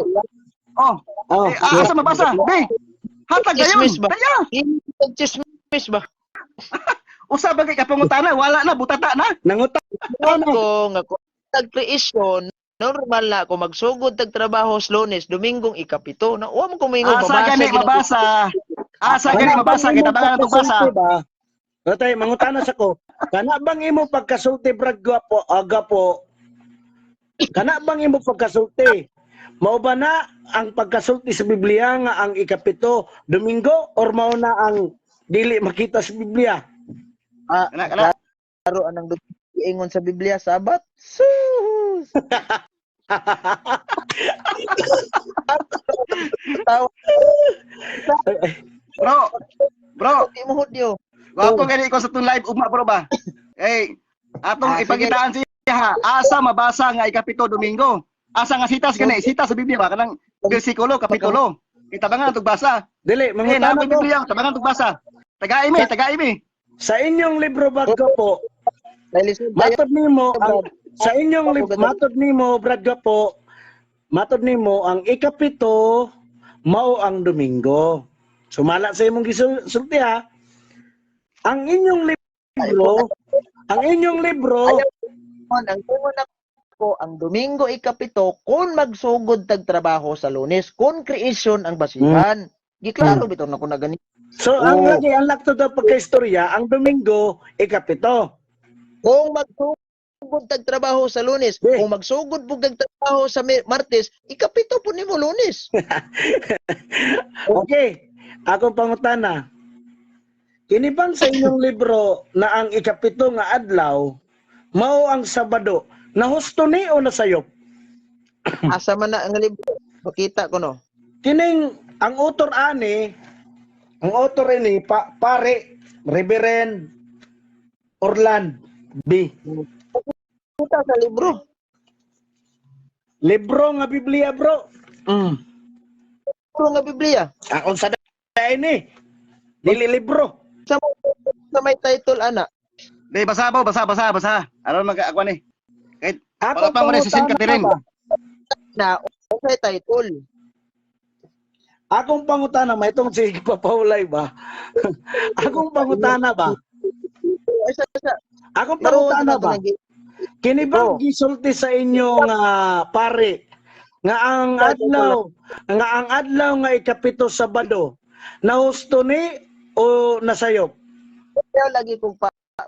Oh, oh. eh, asa mabasa? Be, hatag dayon. Chismis ba? Daya. Chismis ba? Usa ba kay kapangutana? Wala na, butata na. Nangutan Ingon ko nga kung tag-creation normal na ako magsugod tag trabaho sa Lunes, Domingong ikapito. Na wa mo ko moingon Asa mabasa gani gid ako. mabasa? Asa gani mabasa kay tabangan natong basa. Ba? Tatay, mangutana sa ko. Kana bang imo pagkasulti, Brad Gwapo, Gapo? Kana bang imo pagkasulti? Mao ba na ang pagkasulti sa Biblia nga ang ikapito Domingo or mao na ang dili makita sa Biblia? Ah, Kana kana. klaro anang ingon sa Biblia Sabat. Sus. Tawa Bro. Bro, di mo hudyo. gwapo gani ko sa tong live ugma bro ba? Eh, atong Ah, sige. ipagitaan siya ha. Asa mabasa nga ikapito Domingo? Asa nga sitas gani? Sitas sa Biblia ba kanang bersikulo, kapitulo. Kay tabangan natong basa. Dili, Eh, mangutana naa ko. Biblia, tabangan natong basa. Tagaimi, tagaimi. Sa inyong libro ba, Gwapo? Dahil tayo Matod nimo ang sa inyong matod nimo, Brad Gwapo, matod nimo ang ikapito mao ang Domingo. Sumala sa imong gisulti ha. Ang inyong libro, ang inyong libro, ang ingon ako ang Domingo ikapito kung magsugod tag trabaho sa Lunes, kung creation ang basihan. Giklaro bitaw na ko na gani. So ang Oo. lagi ang lakto daw pagkaistorya, ang Domingo ikapito. Kung magsugod tag trabaho sa Lunes, Eh. kung magsugod pug tag trabaho sa Martes, ikapito po nimo Lunes. Okay. Akong pangutana. Kini bang sa inyong libro na ang ikapito nga adlaw mao ang Sabado? Nahusto ni o nasayop? Asa man na ang libro? Makita ko no. Kining ang author ani, ang author ini pa, pare Reverend Orland B. Kita sa libro. Libro nga Biblia, bro. Libro nga Biblia. Akong sa ini. Dili libro. Sa may title ana. Di basa ba, basa, basa, basa. Aron mag ako ni. Kahit Akong Wala pa mo rin si Saint pangutana Catherine. ba? Na unsay title? Akong pangutana may itong si Papaulay ba? Akong pangutana ba? Ay, sa Akong Pero pangutana ba? Kini bang Oh. gisulti sa inyo nga pare nga ang adlaw nga ikapito Sabado nahusto ni o nasayop? Kaya lagi kong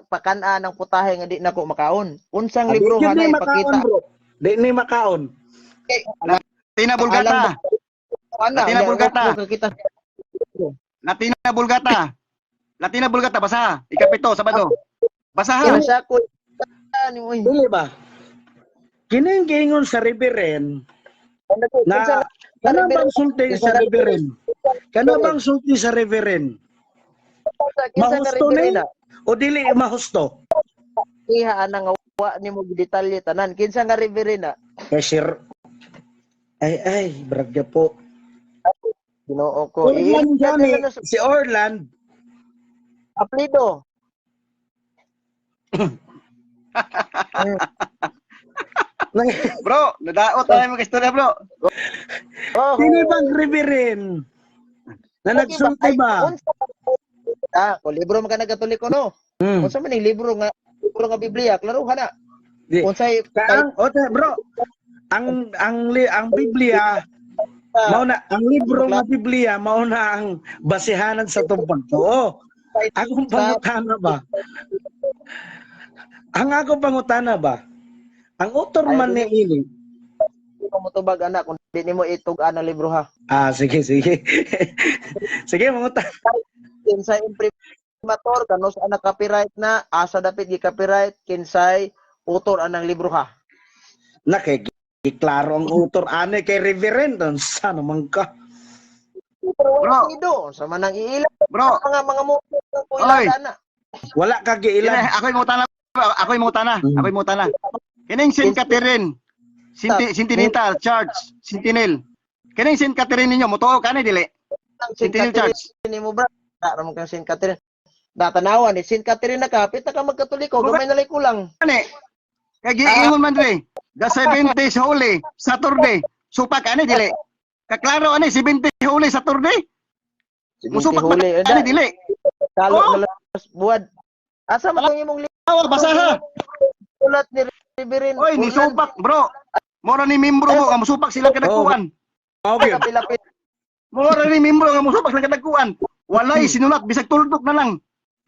pakan-an ng putahe nga di na ko makaon. Unsang libro Di ha ni na makaon, ipakita? bro. Di ni makaon. Latina Vulgata. Ana, Latina Vulgata. Kita. Latina Vulgata. Latina Vulgata basa. Ikapito Sabado. Basa ha. Sa ko ani mo. Dili ba? Kining giingon sa Reverend na kana bang sulti sa Reverend? Kana bang sulti sa Reverend? Mahusto ni o dili mahusto? Iha ana nga wa nimo gidetalye tanan. Kinsa nga reverend na? Kay sir. Ay ay, bragya po. Ginoo ko. Orland gani, si Orland. Aplido. Bro, nadaot tayo mga istorya, bro. Oh, Sino bang reverend na nagsulti ba? Unsa ah, kung libro man ka nagkatoliko no. Unsa man ning libro nga Biblia, klaro na. Di. Unsay Ang ote bro, ang Biblia mao na ang libro nga Biblia mao na ang basihanan sa tong pagtuo. Akong pangutana ba? Ang akong pangutana ba? Ang author man ni ini. Ko motubag ana kung di nimo itug-an ang libro ha. Ah, sige sige. Sige, manguta. Kinsay imprimator kanos ana copyright na asa dapit gi copyright kinsay author anang libro ha. Na kay klaro ang author ani kay Reverend unsa naman ka? Pero Bro. wala ido sa manang iila Bro, mga mo Oy. ila ana. Wala ka kini giilan. ako'y mutana, ako'y mutana, ako'y mutana. Kining Saint Catherine, Sintinita Church, Sentinel. Kining Saint Catherine ninyo mutuo kani dili? Ang Saint Centennial Catherine Church. nimo, bro. Na mo kang Saint Catherine. Natanawan ni Saint Catherine na kapit na ka magkatoliko, gamay na lay kulang. Ani. Kay giingon man dre. The 70 is holy Saturday. Supak ani dili. Kaklaro ani 70 holy Saturday. Musupak ba Huli, ani dili? Kalo Oh! na lang buwad. Asa man ang imong Awa basaha. sulat ni Reverend? Oy, ni supak, bro. Mora ni membro mo nga musupak silang kadagkuan. Mao gyud. Kapilapit. Mora ni membro nga musupak silang kadagkuan. Walay sinulat bisag tuldok na lang.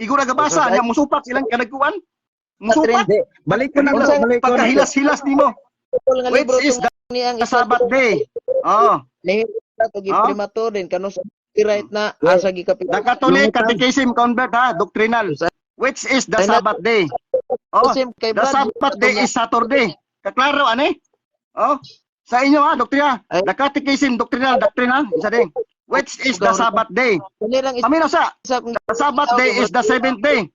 Igo ra gabasa nga musupak silang kadagkuan. Musupak. Di, balik ko na, bro, balik ko na. Pagkahilas-hilas nimo. Nga Which libro is the ni ang isa Sabbath day. Oh, Nihila to Ah? giprimato din kano sa copyright na asa gikapit. the Catholic Catechism convert ha, doctrinal. Which is the Sabbath day. Oh, kay the Brad, Sabbath day is Saturday. Kaklaro ani? Oh, sa inyo ha, doktrina. Ay. The Catechism doctrinal doctrina, isa din. Which is the Sabbath day. Kani lang isa Paminaw sa kung the Sabbath day is the seventh day.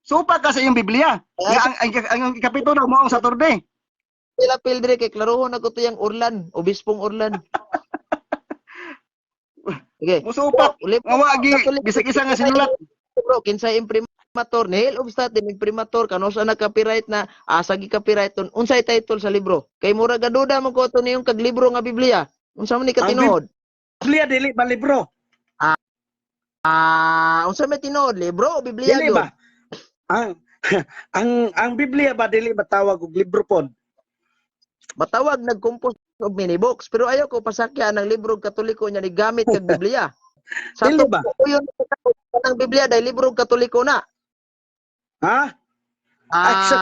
Supa ka sa iyong Biblia. Nga ang ikapito daw mo ang Saturday. sila pildre kay klarohon na ko to yang Orlan, obispong Orlan. Okay. Musupak. Uli Nga wa gi bisag isa nga sinulat. Bro, kinsay imprimator nihil obstat din imprimator kano sa nag-copyright na asa gi copyright ton unsay title sa libro? Kay mura gaduda man ko to niyong kag libro nga Biblia. Unsa man ni katinuod? Biblia dili ba libro? Ah, unsa may tinuod, libro o Biblia Dili gyud? ba? Ang ang Biblia ba dili ba tawag og libro pod? Matawag nag-compose og mini books pero ayaw ko pasakya ang libro Katoliko niya ni gamit kag Biblia. Sa Dili ba? uyon ang Biblia dahil libro Katoliko na. Ha? Ay, sa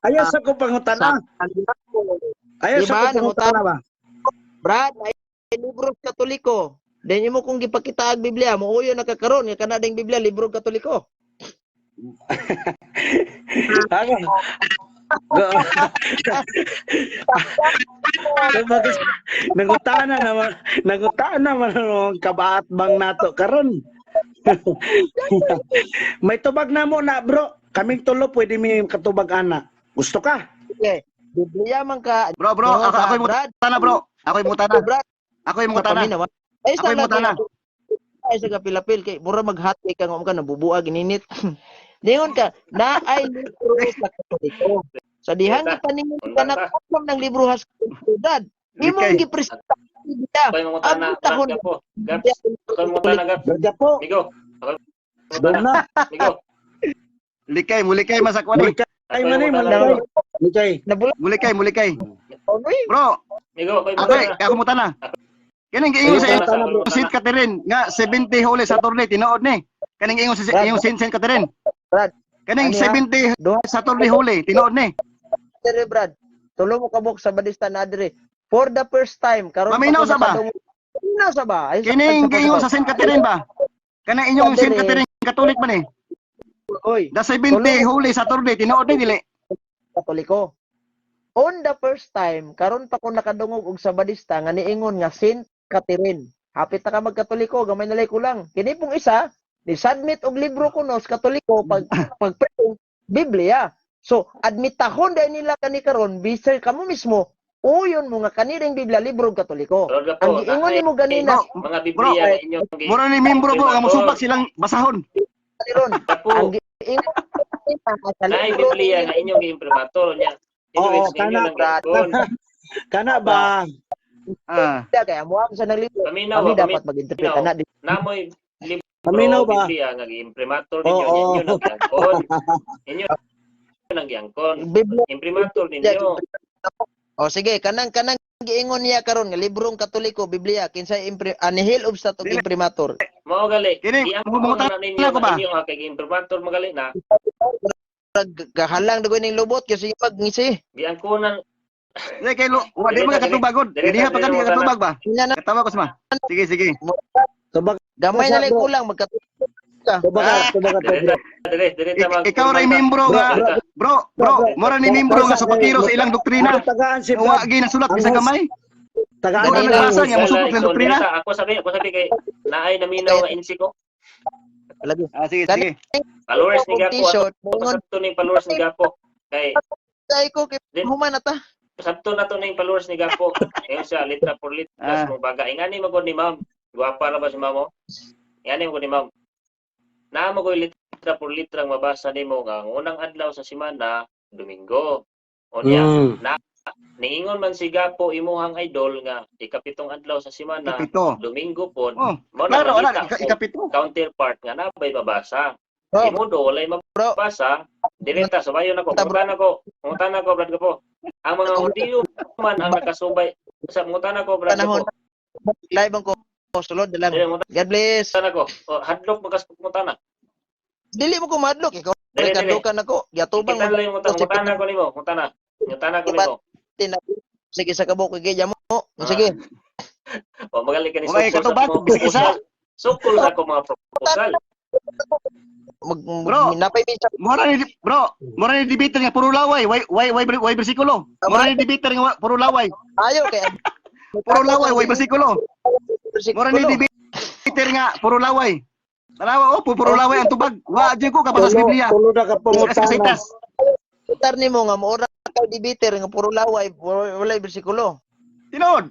Ayaw sa ko pangutana. Ayaw Diba? sa ko pangutana ba? Brad, ay libro Katoliko. Then imo kung gipakita ang Biblia, mo uyon na kakaron nga kana ding Biblia libro Katoliko. Ako. Kumbaga, nangutana naman ang kabaat bang nato karon. May tubag na mo na, bro. Kaming tulo pwede mi katubag ana. Gusto ka? Okay. Biblia man ka. Bro, bro, Tungo ako ka, ako'y Brad, mutana, bro. Ako'y mutana. Brad, Ako'y sa mutana. paminaw. Ay sa Ako'y mutana. Ay sa kapilapil kay mura maghati ka nga ka nabubuag ininit. Ningon ka na ay libro sa Katoliko. Sa dihang gipaningon ka na kulam ng libro has siyudad. Imong Okay. gipresenta ang Biblia. Ako'y mangutana, Ang tahon. Brad Gapo. Gaps, ako'y mangutana, Gaps. Berga po. Migo. Ako'y Doon mangutana. na. Migo. Likay, mulikay masakwan eh. Mulikay Ako'y man eh, mangutana, mulikay. bro. Mulikay. Nabula Mulikay, mulikay. oy. Bro, Migo, ako'y ako'y mangutana. ako mutana. Kaning giingon sa Mangutana, bro. Saint Catherine nga 70 holy Saturday tinuod ni. Kaning ingon sa Brad. iyong Saint Catherine. Brad. Kaning Ano ya? 70 Duha Saturday holy tinuod ni. dire, Brad. Tulo mo kabuk sa Badista na dire. For the first time karon pa Maminaw ko sa ba? Maminaw sa ba? Ay, Kining giingon sa Saint Catherine ba? Kanang inyong Saint Catherine Catholic man eh. Oy, The 70 holy Saturday tinuod ni dili. Katoliko. On the first time, karon pa ko nakadungog og Sabadista nga niingon nga Saint Catherine. Hapit na ka magkatoliko, gamay na lay kulang. Kini pong isa, ni submit og libro kuno sa Katoliko pag pag Biblia. So, admitahon dahil nila kani karon bisan kamo mismo uyon mo nga kaniring Biblia libro og Katoliko. Brad Gapo, Ang giingon nimo ganina Bro, mga Biblia bro, nga inyong Mura ni membro bro nga musupak silang basahon. ron. Gapo, Ang giingon ganina sa naay libro Biblia nga inyong gi-imprimatur niya. Oo, Anyways, ninyo kana, nang giangkon. Kana ba? Ah, nila kay amo sa nang libro. Paminaw, Kami ah, dapat mag-interpret paminaw. ana. Namoy libro Paminaw ba? Biblia nga gi-imprimatur ninyo, Oo. inyo nang giangkon. Inyo nang giangkon. Biblia Imprimatur ninyo. O sige, kanang kanang giingon niya karon nga librong Katoliko Biblia kinsay impri anihil obstat og Dili. imprimatur. Mao gali. Kini, Giangkon mangutana na ninyo ko ba? nga inyo ha kay gi-imprimatur magali na. Gahalang dagoy ning lubot kasi pag ngisi. Giangkonan Di kay lo, wa di mga katubag gud. Diha pa kani katubag ba? Nya na Katawa ko sama. Sige, sige. Tubag, gamay na lang Bro. kulang magkatoliko ka. tubag, tubag, dire tubag. dire dire ta mag Ikaw ray membro nga bro, bro, mura ni membro nga supakiro sa ilang doktrina. Ang tagaan si Wa Brad. gi nasulat bisag gamay. Tagaan Mura Ganina. nagbasa nga musupok sa doktrina. Ako sabi kay naay naminaw nga insi ko. Lagi. Ah, sige, sige. Followers ni Gapo T-shirt, ato moingon sabto ning followers ni Gapo. Kay tay ko kay Din- human na ta. sabto na to ning followers ni Gapo. Ngayon siya litra por litra Ah. mo baga. Ingani magod ni ma'am. Gwapa ra ba si mamo? Yani ko ni ma'am. Naa mo koy litra por litrang mabasa nimo nga ang unang adlaw sa semana, Domingo. Unya, niingon man si Gapo, imuhang idol, nga ikapitong adlaw sa semana, Ikapito. Domingo pod. Oh, Mao na klaro, ana, makita ko ikapito. counterpart nga nabay mabasa. Bro, Imo do walay bro. mabasa. Direta sabayon ako, Bro. mangutana ko, Brad ko. Ang mga Hudiyo man ang nakasubay sa mangutana ko, Brad Panahon. ko. Live ang ko. Sulod na lang. Dili, mangutana God bless. ko. Oh, hadlok makas mangutana. Dili mo ko madlok. Ikaw Dili, dili. kadlukan ako. Giatubang Kita mo. lang yung mangutana ko nimo, mangutana. Mangutana ko nimo. Sige sa kabuk kay mo. Sige. O magaling ka ni Okay, sukol sa katubag, mga bisag isa. proposal. Sukol sa ako mga proposal. Mag, Bro. napay minsan. Mura ni bro, mura ni debater nga puro laway, way bersikulo. Mura ni debater nga puro laway. Ayo kay Puro laway, way bersikulo. Mura ni debater nga puro laway. Tanawa oh, puro laway ang tubag. Wa jud ko kabasa sa Tulo, Biblia. tulo na ka Sa pangutana. sitas. Tar nimo nga moora kay debater nga puro laway, walay bersikulo. Tinuod.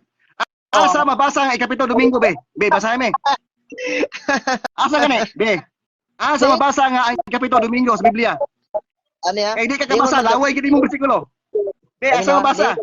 Asa mabasa ang ikapito Domingo be? Be, basahin me. Asa gani? Be. Asa mabasa nga ang ikapito Domingo sa Biblia? Ano ya? Kay di ka kabasa, laway gid imong bersikulo. Be, asa mabasa?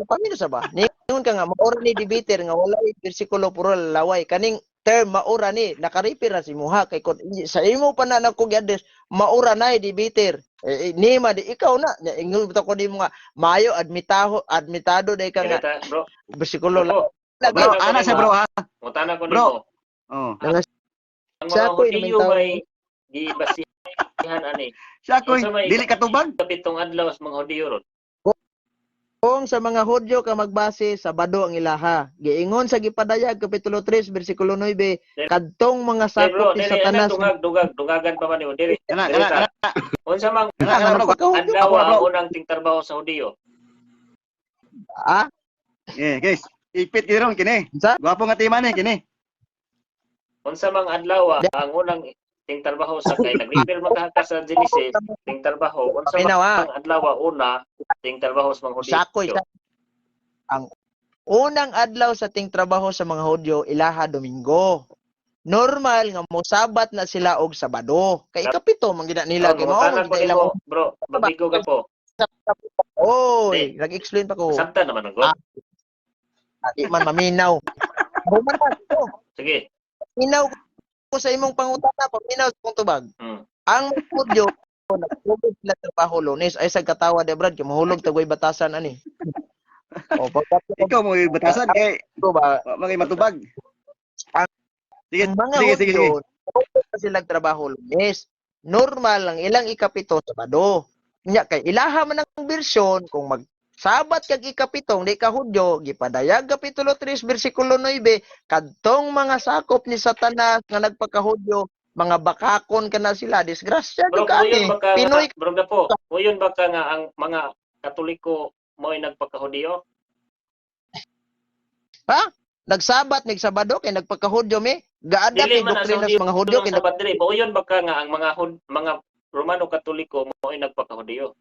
Pamino sa ba? Ningon ka nga maura ni debater nga walay bersikulo, puro laway. Kaning term maura ni naka-refer na si muha kay kun sa imo pa na nako gi-address maura na debater. Eh, eh, ni ma di ikaw na nya, ingon bitaw ko nimo nga maayo admitaho admitado day ka nga Direta, bro. bersikulo lang. Bro, Bro, ana siya bro ha. Mangutana ko Bro. nimo. Oh. Ang mga Sa ako'y Hudiyo namintaw. may gibasihan ani. Siya koy Unsa may dili katubag. ikapitong adlaw sa mga Hudiyo ron? Kung sa mga Hudyo ka magbase, Sabado ang ilaha. Giingon sa gipadayag kapitulo 3 bersikulo 9, kadtong mga Dili bro, sakop ni dili ana Satanas. dungag dungag dungagan pa man nimo dili. Kana Dili kana ta. kana. Unsa mang Kana kana bro. Pagka-Hudyo, adlaw Ako, ang bro. unang tingtrabaho sa Hudiyo? Ah, Eh, guys. Ipit kini ron kini. Unsa? Gwapo nga tema ni kini. Unsa mang adlaw ang unang tingtrabaho sa kay nag-refer man ka sa Genesis tingtrabaho, unsa mang Paminaw, ah. adlaw una tingtrabaho sa mga Hudiyo? Sakoy. Ang unang adlaw sa ting trabaho sa mga Hudyo ilaha Domingo. Normal nga mosabat na sila og Sabado. Kay ikapito man gina nila kay Bro, mao mangutana man ko gina ilang nimo, bro, mabigo ka po. Oy, nag-explain pa ko. Sabta naman ang God. Ah. Di man maminaw. Human na ko. Sige. Minaw ko sa imong pangutana, paminaw sa kong tubag. Ang Hudyo nagtubod sila trabaho Lunes ay sa katawa de Brad kay mahulog tagoy batasan ani. O pagkat Ikaw mo yung batasan kay ko ba wa man kay matubag. Sige, ang mga sige, sige, sige. Hudyo nagtubod na sila trabaho Lunes. Normal ang ilang ikapito Sabado. Nya kay ilaha man ang bersyon kung mag Sabat kag ikapitong di ka Hudyo, gipadayag kapitulo 3 bersikulo 9, kadtong mga sakop ni Satanas nga nagpakahudyo, mga bakakon kana sila, disgrasya Bro, jud ka muyon ani. ba ka nga, Pinoy bro po, muyon ba ka nga ang mga Katoliko mo'y nagpakahudiyo? Nagsabat mig Sabado kay nagpakahudyo mi, gaadap Dili ni man ang doktrina sa sa mga Hudyo Hudyo kay sa diri, muyon ba ka nga ang mga Romano Katoliko mo'y nagpakahudiyo?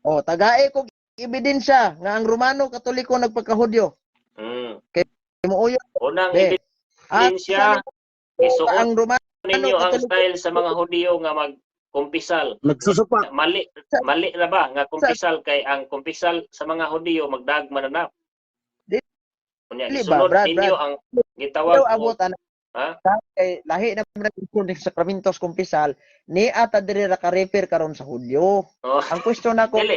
Oh, tagae kog ebidensya nga ang Romano Katoliko nagpakahudyo. Muoyo. Unang Be. Ah, ebidensya, isuot ang Romano ninyo ang Katoliko. style sa mga Hudiyo nga magkumpisal. Nagsusupak. Mali mali na ba nga kumpisal kay ang kumpisal sa mga Hudiyo magdagma na na. Dili Unya ba, isunod Brad, ninyo Brad? ang gitawag Daw og abot ana. Ha? Kay lahi na man ang sa sakramentos kumpisal ni ata diri ra ka-refer karon sa Hudyo. Oh. Ang question nako, Dili.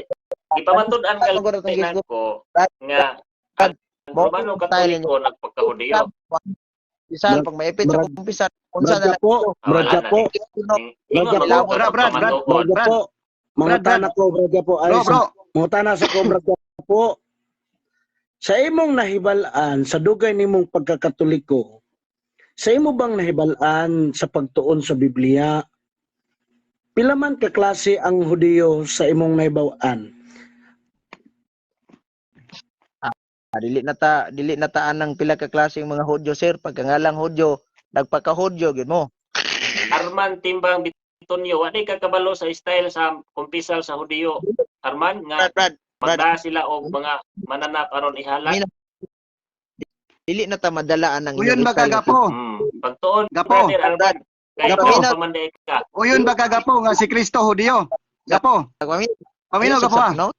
Gipamatud-an ka Ano atong gisgo? nako Brad, nga Brad, ang Romano Katoliko nagpakahudiyo. Bisan pag maipit sa kumpisal, unsa Brad na lang po, Ah, Brad wala na po, Ingon Brad, man Brad, Brad, Brad, pamatuod. Brad Brad. po. Brad, Mangutana ko, Brad po. Ay, Bro, bro. mangutana sa ko, Brad po. Sa imong nahibal-an, sa dugay nimong pagkakatoliko, sa imo bang nahibal-an sa pagtuon sa Biblia, pila man ka klase ang Hudiyo sa imong nahibaw-an? Ah, dili na ta anang pila ka klase ang mga Hudyo, sir. Pagka nga lang Hudyo, nagpakahudyo gyud mo. Arman Timbang Bitonyo, wa di ka kabalo sa style sa kumpisal sa Hudiyo. Arman nga Brad, Brad, Brad. magdaa sila og mga mananap aron ihalat. Mina. Dili na ta madalaan ang Uyon inyong ba ka, style. Gapo? Pagtuon, Gapo. Brother Alban. Kay Gapo. ikaw pa man di ka. Uyon ba ka, Gapo, nga si Kristo Hudiyo? Gapo, paminaw Gapo ha. No?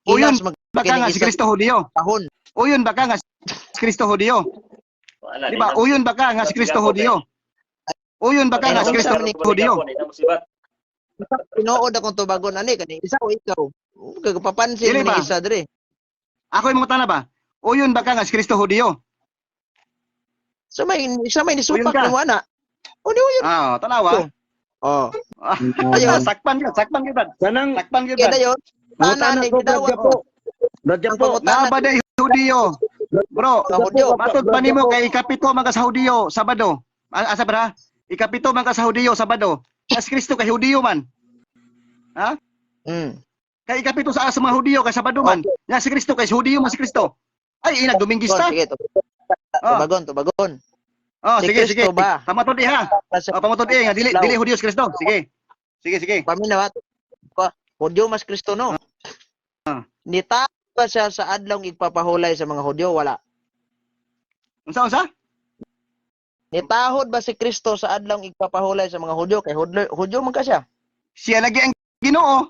Uyon Ilas mag ba ka nga si Kristo Hudiyo? kahon. Uyon ba ka nga si Kristo Hudiyo? Wala, Di ba? Uyon ba ka nga si Kristo Hudiyo? Uyon ba ka nga si Kristo Hudiyo? Musibat. Tinuod akong tubagon ani kani isa o ikaw. Kagapapansin Dili ni ba? isa dire. Ako yung mga ba? Uyon ba ka nga si Kristo Hudiyo? Sa may Uyon nisupak ka. ni ana. O ni uyon. Ah, tanawa. Oh. Ayun, sakpan gyud, sakpan gyud. Brad. Kanang Sakpan gyud. Kaya Brad. dayon, Mangutana tanan ni ko, Brad gidawan. Gapo. Brad Gapo. Pangutana. Naa ba day Hudiyo? Bro, Sa Hudyo. matod pa nimo kay ikapito man ka sa Hudiyo, Sabado. Asa ba ha? Ikapito man ka sa Hudiyo, Sabado. Nga si Kristo kay Hudiyo man. Ha? Kay ikapito sa mga Hudiyo kay Sabado man. Nga si Kristo kay Hudiyo man si Kristo. Ay, inag Domingista. Sige, Oh, tubagon, tubagon. oh, Si sige, sige. Kristo ba? Pamatod ha. Sa Oh, pamatod nga dili dili Hudiyo si Kristo. Sige. Sige, sige. paminaw ato. Hudyo mas Kristo no. Ah. Nita ba siya sa adlong igpapahulay sa mga Hudyo? Wala. Unsa, unsa? Nitahod ba si Kristo sa adlong igpapahulay sa mga Hudyo? Kay Hudyo, Hudyo man ka siya. Siya lagi ang Ginoo.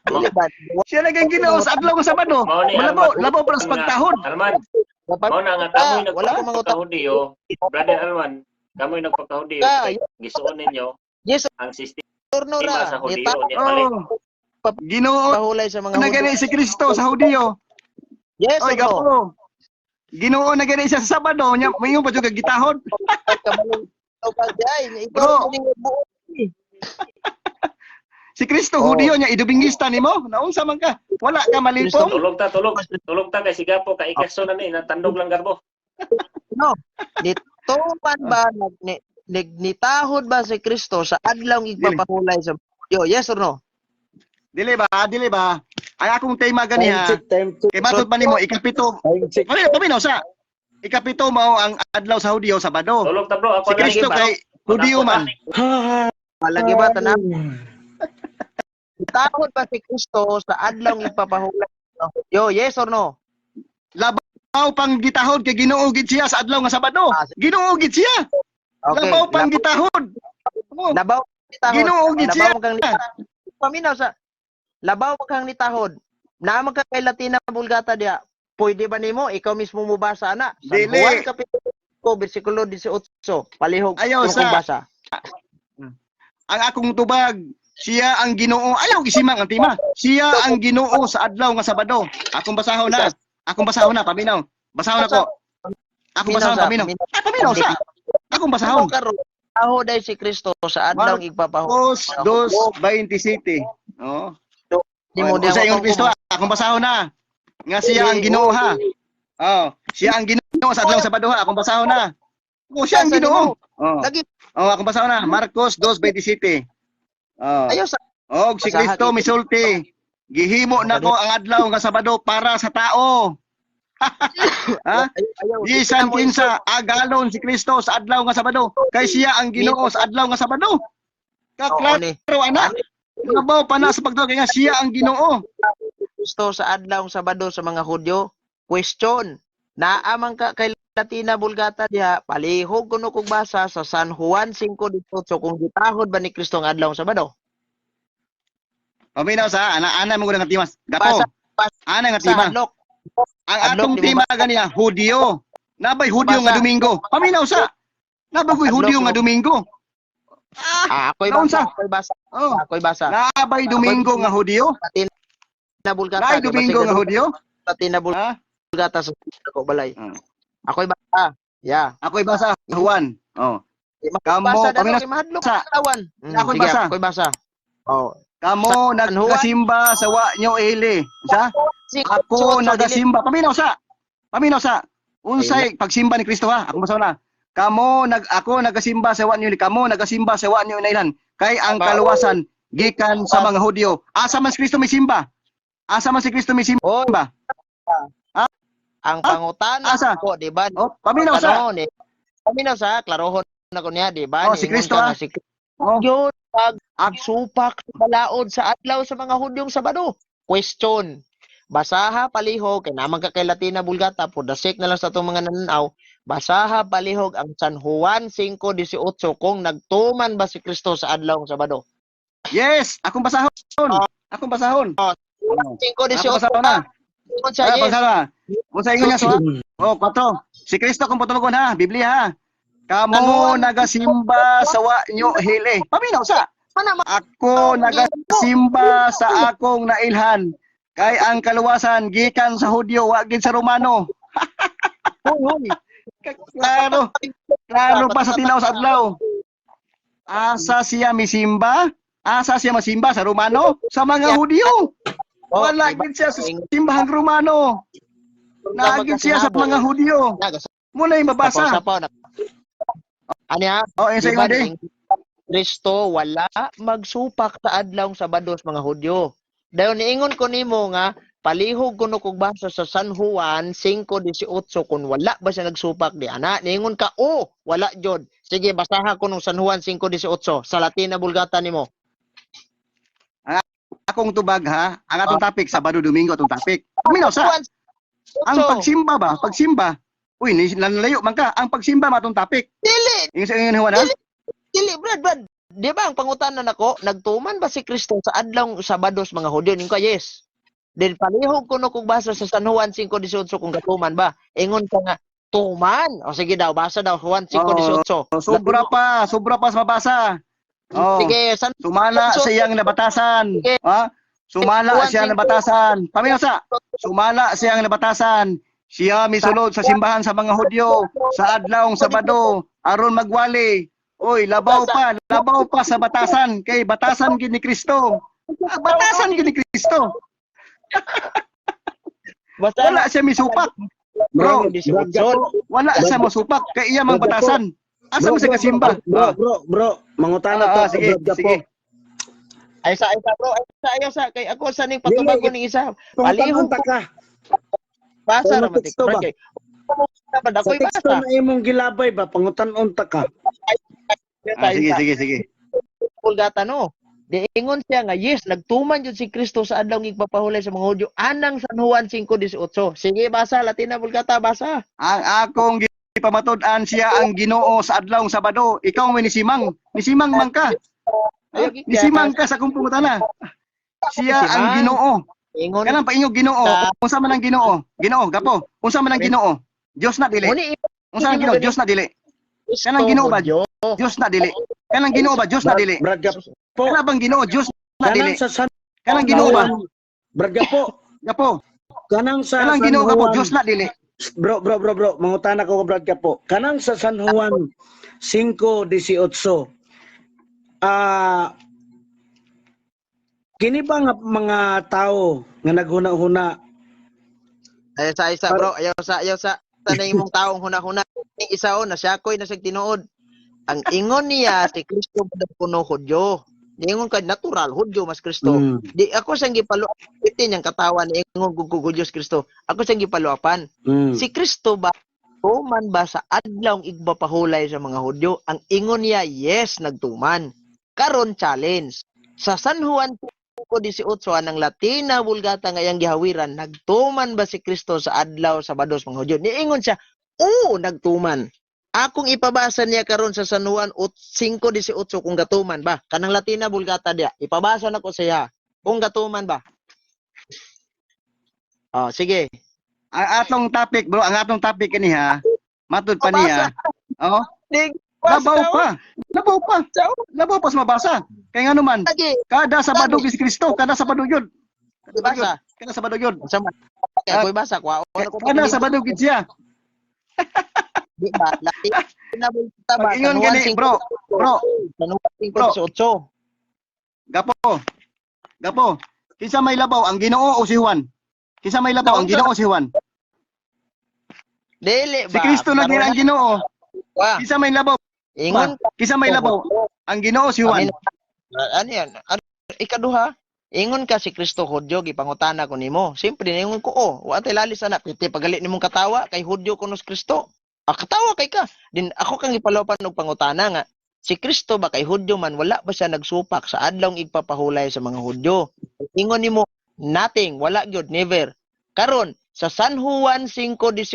Dili ba? Siya lagi ang Ginoo sa adlaw nga Sabado. Mao ni Malabo, Alman. labo para sa pagtahod. Alman, Kapag mao na nga kamoy Ah, wala ko mangutan. nagpakahudiyo. Brother Alman, kamoy nagpakahudiyo. Ah, Kay gisuon ninyo Yes ang sistema or no ra. sa Hudiyo Nitahod niya palit. Oh. Ginoo pahulay sa mga na Hudyo. gani si Kristo sa Hudiyo. Yes Oy, or no? Gapo. Ginoo na gani siya sa Sabado, nya mayon pa jud kag gitahod. Ay, ikaw Bro. ang buo. Si Kristo Oh. Hudiyo nya idubingista nimo. Naunsa man ka? Wala ka malipong. Tulog ta, tulog. Tulog ta kay sigapo kay ikaso na ni natandog lang garbo. No. Nituman ba nitahod ba si Kristo sa adlong igpapahulay sa mga Hudyo? Yes or no? Dili ba? Dili ba? Ang akong tema gani Time ha. check, time check, Kay matod pa nimo ikapito. time check. Paminaw, paminaw sa ikapito mao ang adlaw sa Hudiyo Sabado. Tulog ta, bro, ako Si Kristo lagi ba? kay Hudiyo man. Malagi ba tanan? Nitahod ba si Kristo sa adlong igpapahulay sa mga Hudyo? Yes or no? Labaw pang gitahod kay Ginoo gid siya sa adlaw nga Sabado. Ah, Ginoo gid siya. Okay. Labaw pang gitahod. Oh, Labaw nitahod. Ginoo gid siya. Labaw man kang nitahod. Paminaw sa labaw man kang nitahod. Naa man ka kay Latina Vulgata diya. Pwede ba nimo ikaw mismo mo basa ana? San Dili. Juan kapitulo 5 bersikulo 18. Palihog Ayaw kung basa. Ang akong tubag, siya ang Ginoo. Ayaw gisimang ang tema. Siya ang Ginoo sa adlaw nga Sabado. Akong basahon na. Akong basahon na, paminaw. Basahon ako. Akong basahon, paminaw. Ah, paminaw sa. Akong basahon. Karon, taho day si Kristo sa adlong igpapahulay. Marcos 2:27. Oo. Di mo Unsa diya ingon Kristo? Akong basahon na. Nga siya ang Ginoo ha. Oh, siya ang Ginoo sa adlaw Sabado ha. Akong basahon na. Oh, siya ang Basa Ginoo. Oh. Lagi Oh, akong basahon na. Marcos 2:27. Oh. ayaw sa Og si Basahan Kristo ito. misulti, gihimo nako ang adlaw nga Sabado para sa tao. Ha? Ayaw, ayaw. Bisan kinsa agalon si Kristo sa adlaw nga Sabado, kay siya ang Ginoo sa adlaw nga Sabado. Oo, Kaklaro ni. ana. Nabaw pa na sa pagtawag kay nga siya ang Ginoo. Kristo sa adlawng Sabado sa mga Hudyo. Question, naa man ka kay Latina Vulgata diha, palihog kuno kog basa sa San Juan 5:18 kung gitahod ba ni Kristo ang adlawng Sabado. Paminaw sa ana ana mo gud nga timas. Gapo. Basa, basa Ana nga sa tima. hadlok. Ang Hadlok, atong di mo tema ganiya Hudyo. Nabay Hudyo nga Basa. Domingo. Paminaw sa. Nabay Hadlok, Hudyo di nga mo- Domingo. Ah, Ah, ako'y Naunsa? basa, ako'y basa, oh. ako'y basa. Nabay Domingo nga Hudyo. Latina Vulgata. Naay Domingo nga Hudyo. Latina Ha? Vulgata sa ako balay. Ah. Ako'y basa. Yeah. Ako'y basa Juan. Oh. Kamo, Basa kami na na kay mahadlok sa- sa kawan. Ako'y Sige, basa. ako'y basa. Oh. Kamo San Juan. nagasimba sa wa nyo ili. Sa? Ako nagasimba. Paminaw sa. Paminaw sa. Unsay pagsimba ni Kristo ha? Ako basa na. Kamo nag ako nagasimba sa wa nyo ili. Kamo nagasimba sa wa nyo inailan. Kay ang kaluwasan gikan sa mga Hudyo. Asa man si Kristo may simba? Asa man si Kristo may simba? Oy, Ha? ang pangutana Asa? ko, di ba? Oh, paminaw sa. Ano, ni, paminaw sa, klarohon na ko niya, di ba? Oh, si Niingon Kristo, ka ah. nga si Kristo. Oh. Yun, pag supak sa balaod sa adlaw sa mga Hudyong Sabado. Question. Basaha palihog kay naman ka kay Latina Vulgata, for the sake na lang sa atong mga nananaw, basaha palihog ang San Juan 5:18 kung nagtuman ba si Kristo sa adlaw Sabado. Yes, akong basahon. Akong basahon. 5:18. Akong basahon na. Ingon siya, Ah, yes. basahon na. Unsa ingon niya sa Oh, kwatro. Si Kristo kung patulogon ha, Biblia ha. Kamo nagasimba sa wa nyo hili. Paminaw sa. Mana Ako nagasimba sa akong nailhan. Kay ang kaluwasan gikan sa Hudyo, wa gid sa Romano. Huy, huy. Klaro. Klaro pa sa tilaw sa adlaw. Asa siya misimba? Asa siya masimba sa Romano? Sa mga Hudyo. Oh, Wala diba? gid siya sa simbahang Romano. Naa gid siya sa mga Hudyo. Muna yung mabasa. Sapaw, na. Ano ha? Oh, yung sa Diba, ingon di. ni Kristo wala magsupak sa adlaw Sabado sa mga Hudyo. Dayon niingon ko nimo nga palihog kuno kog basa sa San Juan 5:18 kung wala ba siya nagsupak di ana. Niingon ka, oh, wala jud. Sige, basaha ko nung San Juan 5:18 sa Latina Vulgata nimo. Akong tubag ha. Ang atong topic Sabado, Domingo atong topic. Paminaw sa. Juan Ang pagsimba ba? Pagsimba. Uy, nalayo man ka. Ang pagsimba matong topic. Dili, Yung sa ingon Juan ha? dili, Brad, Brad. Di ba ang pangutana nako, nagtuman ba si Kristo sa adlaw Sabado sa mga Hudyo? Ning ka, yes. Then palihog kuno kog basa sa San Juan 5:18 kung gatuman ba. Ingon ka nga tuman. O sige daw, basa daw Juan 5:18. Oh, sobra pa sa mabasa. Oh. Sige, San Sumala sa iyang nabatasan. Ha? Sumala siya nabatasan. Paminaw sa. Sumala siyang nabatasan. Siya misulod sa simbahan sa mga Hudyo sa adlawng Sabado aron magwali. Oy, labaw pa sa batasan kay batasan gid ni Kristo. Ah, batasan gid ni Kristo. Basta Wala siya misupak. Bro, Bro, Brad Gapo. wala siya mosupak kay iya mang batasan. Asa mo Bro, siya bro, kasimba? Bro, bro, bro, mangutana Ah, to, ah, sige, Brad Gapo. sige. Ay sa isa, bro, ay sa ayaw sa kay ako sa ning patubag ko ning isa. Palihog Palihog ta ka. Basa Sa ra man teksto ba? Kay Sa ako'y teksto basa. na imong gilabay ba, pangutan-on ta ka. Ah, sige, sige, sige. Vulgata no. Diingon siya nga yes, nagtuman jud si Kristo sa adlaw igpapahulay sa mga Hudyo anang San Juan 5:18. Sige, basa Latina Vulgata, basa. Ang akong gipamatud-an siya ang Ginoo sa adlawng Sabado. Ikaw may nisimang. Nisimang man ka. Ha? Ayaw, gid Nisimang ka sa akong pangutana. Siya ang Ginoo. Ingon Kanang paingog Ginoo. Unsa man ang Ginoo? Ginoo, gapo. Unsa man ang Ginoo? Dios na dili. Muni Unsa ang Ginoo? Dios na dili. Kristo Kanang Ginoo ba? Hudyo. Dios na dili. Kanang Ginoo ba? Dios na dili. Brad Gapo. Kana bang Ginoo? Dios na dili. Kanang sa San Kanang Ginoo ba? Brad Gapo. Gapo. Kanang sa Kanang San Ginoo gapo, Juan- Dios na dili. Bro, bro, bro, bro, mangutana ko Brad Gapo. Kanang sa San Juan 5:18. Ah, kini ba nga mga tao nga naghuna-huna Ayaw sa isa, bro, ayaw sa ayaw sa tanay imong taong huna-huna. Ning isa o nasyakoy na siyang tinuod. Ang ingon niya si Kristo ba daw kuno Hudyo. Niingon ka natural Hudyo mas Kristo. Di ako siyang gipaluapan niyang katawan niingon kung kung Hudyo si Kristo. Ako siyang gipaluapan. Si Kristo ba tuman ba sa adlawng igpapahulay sa mga Hudyo? Ang ingon niya, yes, nagtuman. Karon challenge. Sa San Juan 5:18 ang Latina Vulgata nga iyang gihawiran, nagtuman ba si Kristo sa adlaw Sabado sa mga Hudyo? Niingon siya, oo, nagtuman. Akong ipabasa niya karon sa San Juan 5:18 kung gatuman ba. Kanang Latina Vulgata diya. Ipabasa nako siya kung gatuman ba. Oh, sige. Ang atong topic, bro, ang atong topic kani ha. Matud pa niya. Oh, Dig, labaw pa. Labaw pa. Labaw pa sa mabasa. Kay ngano man, Lagi, kada Sabado si Kristo, kada Sabado yun. basa. Kada Sabado yun. Unsa man? Kaya ako'y basa, kuha. Kada Sabado gid siya. Di ba? Latina Vulgata ba? Pag-ingon San Juan gani, bro, bro, San Juan 5:18. Gapo. Gapo. Kinsa may labaw, ang Ginoo o si Juan? Kinsa may labaw, ang Ginoo o si Juan? Dili ba? Si Kristo na ang Ginoo. Wa. Kinsa may labaw? Ingon ka. Kinsa may labaw? Ang Ginoo si Juan. Ano yan? Ano, ikaduha, ingon ka si Kristo Hudyo, gipangutana ko nimo. Siyempre, ingon ko, oh, wa tay lalis ana, piti pagali nimong katawa kay Hudyo kuno si Kristo. Ah, katawa kay ka. Din ako kang gipalapan og pangutana nga, si Kristo ba kay Hudyo man wala ba siya nagsupak sa adlawng igpapahulay sa mga Hudyo? Ingon nimo, Nothing, wala gyud, never. Karon, sa San Juan 5:18,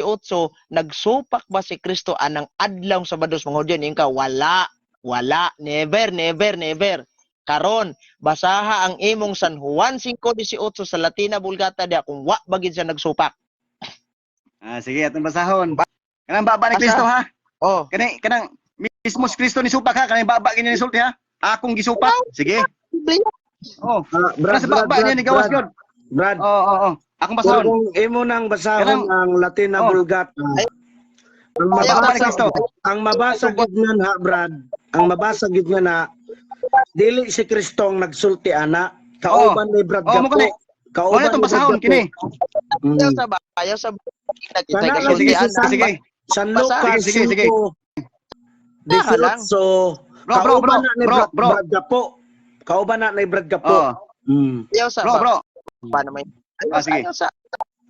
nagsupak ba si Kristo anang adlaw Sabado sa mga Hudyo? Niingon ka, wala. Wala, never, never, never. Karon, basaha ang imong San Juan 5:18 sa Latina Vulgata diya kung wa ba gid siya nagsupak. Ah, sige, atong basahon. Kanang baba ni Basa. Kristo ha. Oh, Kani kanang mismo si Kristo ni supak ha, kanang baba ganyan ni sulti ha. Akong gisupak. Sige. Biblia. Oh. Ah, Brad, Brad, sa baba Brad, niya ni gawas Brad, gyud. Brad, Oo. Akong pero basahon. kung imo nang basahon ang Latina Vulgata, ang Ayaw Baba ni mabasa, Kristo. Ang mabasa gid nga na, Brad, ang mabasa gid nga na, dili si Kristo ang nagsulti ana, kauban ni Brad Oh, mo Gapo. kani. Kauban Mo na itong ni Brad basahon Gapo. kini. Ayaw sa ba? Ayaw sa ba? Kita Kana lang Sige, kasultian. si San, sige. San Basa. Lucas Sige, sige. 5, Basa lang. 18, Bro, bro, bro, kauban na ni bro, Brad, bro. Brad Gapo. Kauban na ni Brad Gapo. Oh, Ayaw sa bro, ba? bro. Pa naman. Ayaw Ah, sa, sige. ayaw sa,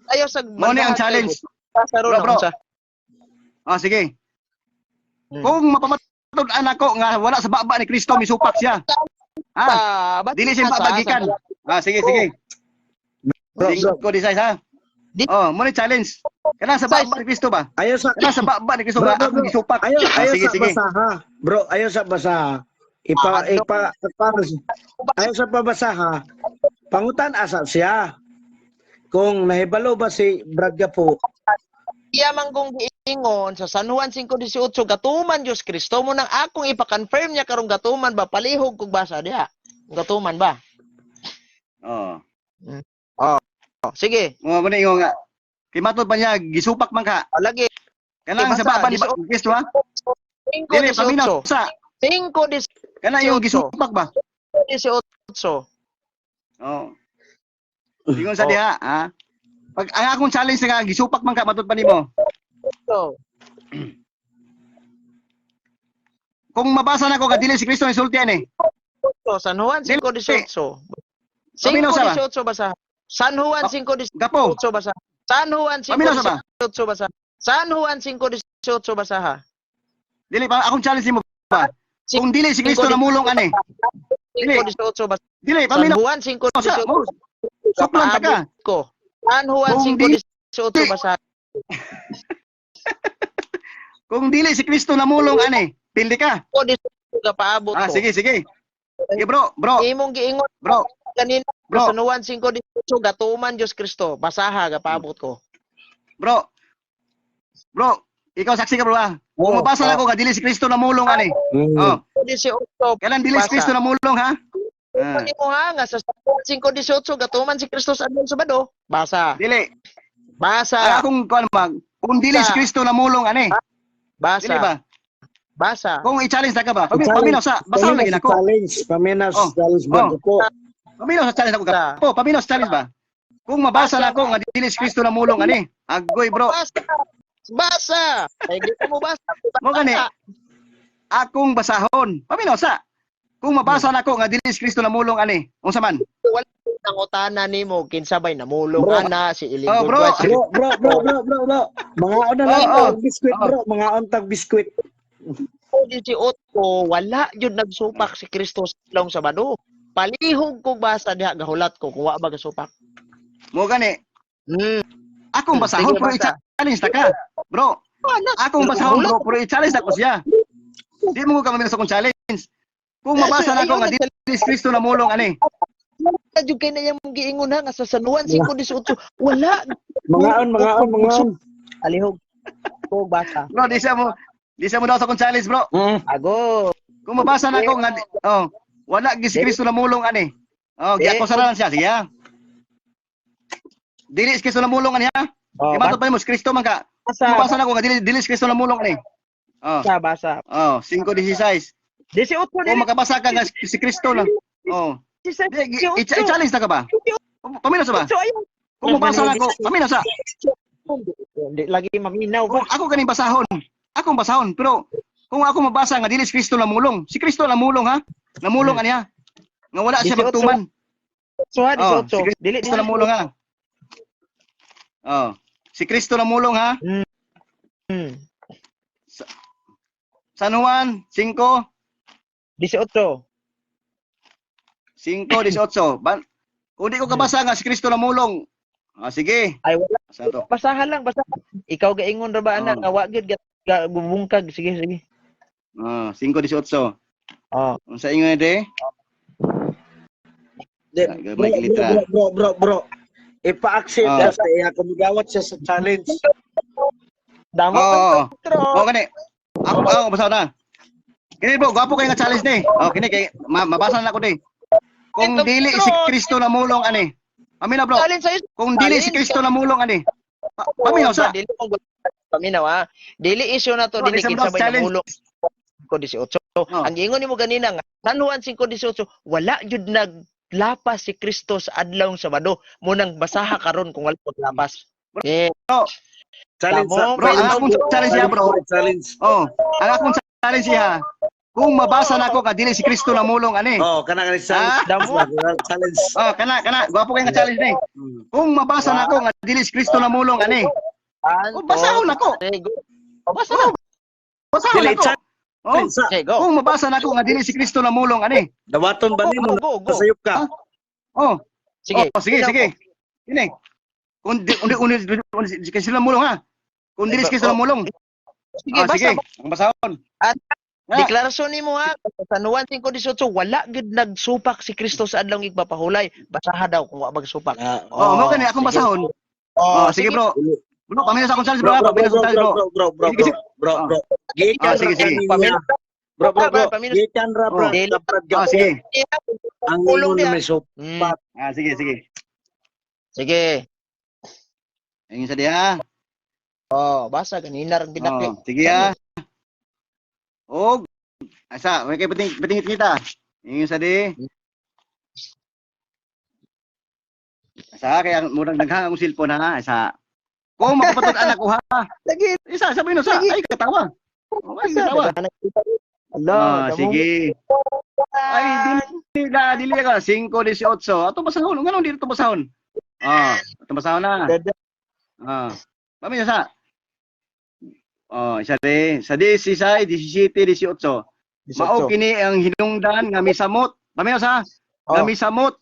ayaw sa Mo ni ang challenge. Basa ron Bro, bro. unsa. Ah, sige. Hmm. Kung mapamatud-an ako nga wala sa baba ni Kristo misupak siya. Ah, Ah, ba't dili siya sa- babagikan. Ah, sige, sige. Bro, bro. Ko di size ha. Oh, mo ni challenge. Kanang sa baba ni Kristo ba? Ayaw sa Kanang sa baba ni Kristo Bro, ba bro, akong bro. gisupak. Ayaw, Ah, ayaw sige, sa sige. basaha. Bro, ayaw sa basaha. Ipa, Ah, ipa, ayaw sa pabasaha. Pangutan asa siya. Kung nahibalo ba si Brad Gapo, Iya man kong giingon sa San Juan 5:18, gatuman Dios Kristo mo nang akong ipa-confirm niya karong gatuman ba, palihog kog basa diha. Gatuman ba? Oh. Oh, sige. Mo mo ni ingon nga. Kay matod pa niya gisupak man ka. O, lagi. Kanang sa Basta, baba ni Kristo ha. Dili paminaw 5:18. sa 5:18. kana yung gisupak ba? Oh. Ingon sa Oh. diha ha. Pag ang akong challenge nga gisupak man ka matod pa nimo. So, Kung mabasa na ko nga dili si Kristo ni sultian eh. So, San Juan 5:18. Paminaw sa ba? 5:18 basa. San Juan 5:18 Gapo. basa. San Juan Paminaw sa ba? 5:18 basa. San Juan 5:18 basa ha. Dili pa akong challenge nimo ba? Kung dili si Kristo namulong ani. Dili. 5:18 basa. Dili San paminaw Juan sa 5:18 mo. Suklan ta ka. ko. San Juan Kung dili- 5:18 basa. Kung dili si Kristo namulong ani, pildi ka. 5:18 paabot Ah, ko. sige, sige. Sige, bro, bro, Imong giingon bro, kanina bro, San Juan 5:18 gatuman Dios Kristo. Basaha gapaabot ko. Bro. Bro, ikaw saksi ka, bro ah. Kung Oh, mabasa na ko nga dili si Kristo namulong ani. Oh, 18. kailan dili si Basa. Kristo namulong ha? Ah, Mo ha nga sa San Juan 5:18 gatuman si Kristo sa adlaw Sabado. Basa. Dili. Ang Basa. akong kuan mag kung dili si Basa. Kristo namulong ani. Basa. Dili ba? Basa. Kung i-challenge na ka ba? I-challenge. Paminaw sa basa lagi Paminaw sa nako. challenge, paminaw sa Oh. challenge Brad Oh. Gapo. Paminaw sa challenge ako Basa. ka. Po, paminaw sa challenge ba? Kung mabasa na ako nga dili si Kristo namulong ani. Agoy, bro. Basa. Basa. Ay, di ko mo basa. Mo gani. Akong basahon. Paminaw sa. Kung mabasa na ako nga dili si Kristo namulong ani. Unsa man? Wala nangutana nimo kinsa bay namulong Bro. ana si Iling Oh, bro. Goodwat, si Bro, bro, bro, bro, bro, bro. Mga na lang Oh, oh. tag biskwit, bro. Mga on tag biskwit. 18, wala jud nagsupak si Kristo sa adlaw Sabado. Palihog ko basa diha gahulat ko kung wa ba gasupak. Mo gani. Akong basahon Sige, pero basa. i-challenge ta ka. Bro, Wala. akong basahon, bro, pero i-challenge ako siya. Di mo ko kami sa akong challenge. Kung mabasa na ako nga dili si Kristo namulong ani. Wala jud kay na iyang giingon ha nga sa San Juan 5:18 wala. Mga on, mga on, mga on. Palihog ko basa. Bro, di siya mo daw sa akong challenge, bro. Ago. Kung mabasa na ako nga oh, wala gi si Kristo namulong ani. Oh, giako sa lang siya, sige ha. Dili si Kristo namulong ani ha. Oh, Kay matod pa nimo si Kristo man ka. basa. Kung mabasa na ako nga dili si Kristo namulong ani. Oh, Basa, basa. oh, 5:16. 18 Kung makabasa ka nga si Kristo na. Oh. Di, i-challenge na ka ba? Paminaw sa ba? Ayaw. Kung mabasa na ako, paminaw sa. Hindi lagi maminaw ba? Kung ako kaning basahon, akong basahon, pero kung ako mabasa nga dili si Kristo namulong, si Kristo namulong ha. Namulong ani ha. Nga wala siya 18. magtuman. So ha, Oh, 18. si Dili Kristo namulong ha. Oh, si Kristo namulong ha. San Juan 5 18. 5:18. Ban Kung di ko kabasa nga si Kristo namulong. Ah, sige. Ay, wala. Asa to? Basahan lang, basahan. Ikaw gaingon ra ba ana Oh. nga wa gyud bubungkag. Sige, sige. Ah, 5:18. Oh. Unsa ingon de? Di, Ah, bro, may bro, litra. bro, bro, bro, bro. Ipa-accept Ah. sa iya kung migawat siya sa challenge. Damo Oo. oh, Oo, kani. Ako ako basa na. Kini bro, gwapo kay nga challenge ni. Oh, kini kay mabasa na ako di. Kung dili si Kristo namulong ani. Paminaw, bro. Challenge sa'yo. Kung dili si Kristo namulong ani. Paminaw sa. Dili mo paminaw ha. Dili issue na to Bro, dili isang kinsa bro, may challenge. namulong 5:18. Oh. Ang giingon nimo ganina nga San Juan 5:18 wala jud naglapas si Kristo sa adlawng Sabado. Munang basaha karon kung wala paglapas. Yeah. Challenge Tamo, sa, Bro, ang akong challenge siya, bro. Challenge. Oh, ang akong challenge siya. Kung mabasa nako nga dili si Kristo namulong ani. Oh, kana kana challenge. Ah? Damo. Challenge. Oh, kana kana gwapo kay nga challenge ni. Kung mabasa nako nga dili si Kristo namulong ani. One, Oh, basahon two, nako. three, go. Oh, basa na. Basahon Dili nako. Oh, challenge sa. Okay, go. kung mabasa nako nga dili si Kristo namulong ani. Dawaton ba Go, nimo? go, go. Sayop ka. Oh, Sige. Oh, sige, sige. Ini. Kung di kung di kung di kung di kasi namulong ha. Kung dili si Kristo Oh. namulong. Sige, Ah, basa. sige. Ang basahon. At- Ah. Deklarasyon nimo ha, sa San Juan 5:18 wala gyud nagsupak si Kristo sa adlawng igpapahulay. Basaha daw kung wa magsupak. Ah, Oh, mo kani akong sige. basahon. Oh, Oh, sige, bro. Bro, paminaw sa akong challenge, bro. Bro, bro, Paminaw sa bro, challenge, bro, bro. bro, bro, bro, Sige, bro, bro. Gikan Ah, sige, ra sige. kaniya. Bro, bro, bro. Paminaw. Gikan ra bro. Oh. Dapat Ah, sige. Ang Pulong ingon niya. na may sup. Ah, sige, sige. Sige. Ingin sa diha. Oh, basa ganina rang binaki. Oh, sige ha. Og asa, may kay pating patingit kita. Ingin sa di. Asa kaya murag naghang akong cellphone ha, asa. Kung makapatud anak ko ha. Lagi. Isa sabi no sa, ay katawa. Okay, katawa. Ala, Ah, damo. sige. Ay, dili na, dili ka 5:18. Ato basahon, ngano dili to basahon? Ah, ato basahon na. Dada. Ah. Pamilya sa. Oh, isa di, sa di 16, 17, 18. Mao kini ang hinungdan nga misamot. Pamilya sa nga Oh. misamot.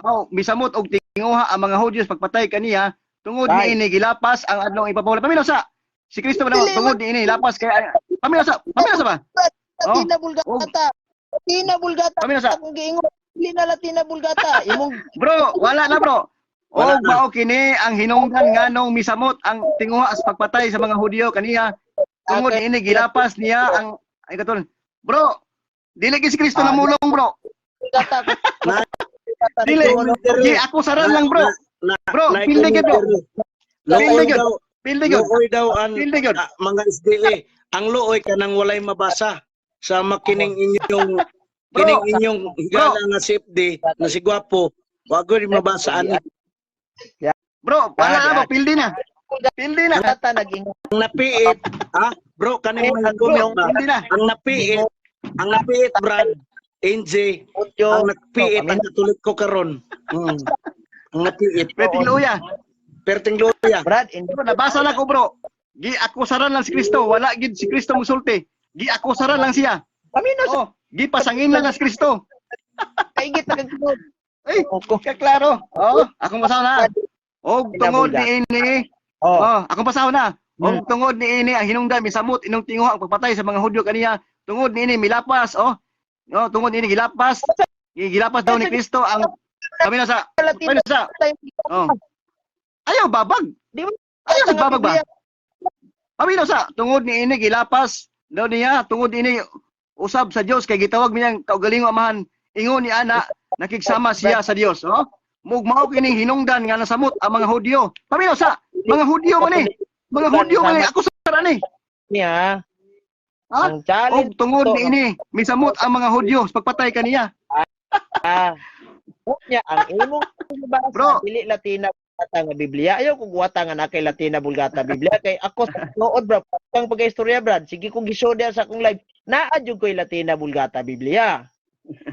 Oh, misamot og tinguha ang mga Hudyos pagpatay kaniya tungod Ay. niini gilapas ang adlong ipapahulay. Pamilya sa si Kristo ba Dili, tungod niini lapas kay pamilya sa ba? Latina Vulgata. Latina Vulgata. Pamilya sa Akong giingon. Dili na Latina Vulgata. Imong Bro, wala na bro. Wala Og mao kini ang hinungdan nganong misamot ang tinguha sa pagpatay sa mga Hudyo kaniya tungod Okay. niini gilapas niya ang ay katol. Bro, dili gyud si Kristo Ah, namulong bro. Vulgata. Dili. Di ako saran lang bro. Bro, pildi gyud bro. Pildi Luoy gyud. daw, Pildi gyud. luoy daw ang Pildi gyud. ah, mga SDA. Ang luoy kanang walay mabasa sa makining inyong Bro. kining inyong higala nga safety na si Gwapo. Wa gyud mabasa ani. Bro, wala na bro, Ah, pildi na. Pildi na. Vulgata nag-ingon. Ang napiit, ha? Bro, kaning mga comment ba? Pildi na. Ang napiit Brad, NJ, ang napiit ang katulik ko karon. Ang napiit. Peting luya. Perting luya. Brad, in Bro, nabasa na ko bro. Gi ako saran lang si Kristo, wala gid si Kristo musulti. Gi ako saran lang siya. Paminaw sa Oh, gi pasangin lang na si Kristo. kaigit na kag Ay, kaklaro. Oh, akong basahon na. Og tungod niini, Oh. oh, akong basahon na. Og tungod niini ang hinungdan misamot inong tinguha ang pagpatay sa mga Hudyo kaniya. Tungod niini milapas, oh. Oh, tungod niini gilapas. Gilapas daw ni Kristo ang kami na sa Latina kami na sa. Oh. Ayaw babag. Di ba? Ayaw sa babag ba? Paminaw sa tungod niini gilapas daw niya tungod niini usab sa Dios kay gitawag niyang kaugalingong amahan ingon ni ana nakigsama siya sa Dios, oh. Mugmao kining hinungdan nga nasamot ang mga Hudyo. Paminaw sa mga Hudyo man eh. Mga Hudyo man eh. Ako sa ni. Niya. Ha? Ang challenge Og tungod niini misamot ang mga Hudyo sa pagpatay kaniya. ah. Niya ang imong basa Bro. dili Latina Vulgata nga Biblia. Ayaw kung wata nga na kay Latina Vulgata Biblia kay ako sa tinuod bro. Ang pagka-istorya Brad, sige kong gishow diha sa akong live. Naa jud ko'y Latina Vulgata Biblia.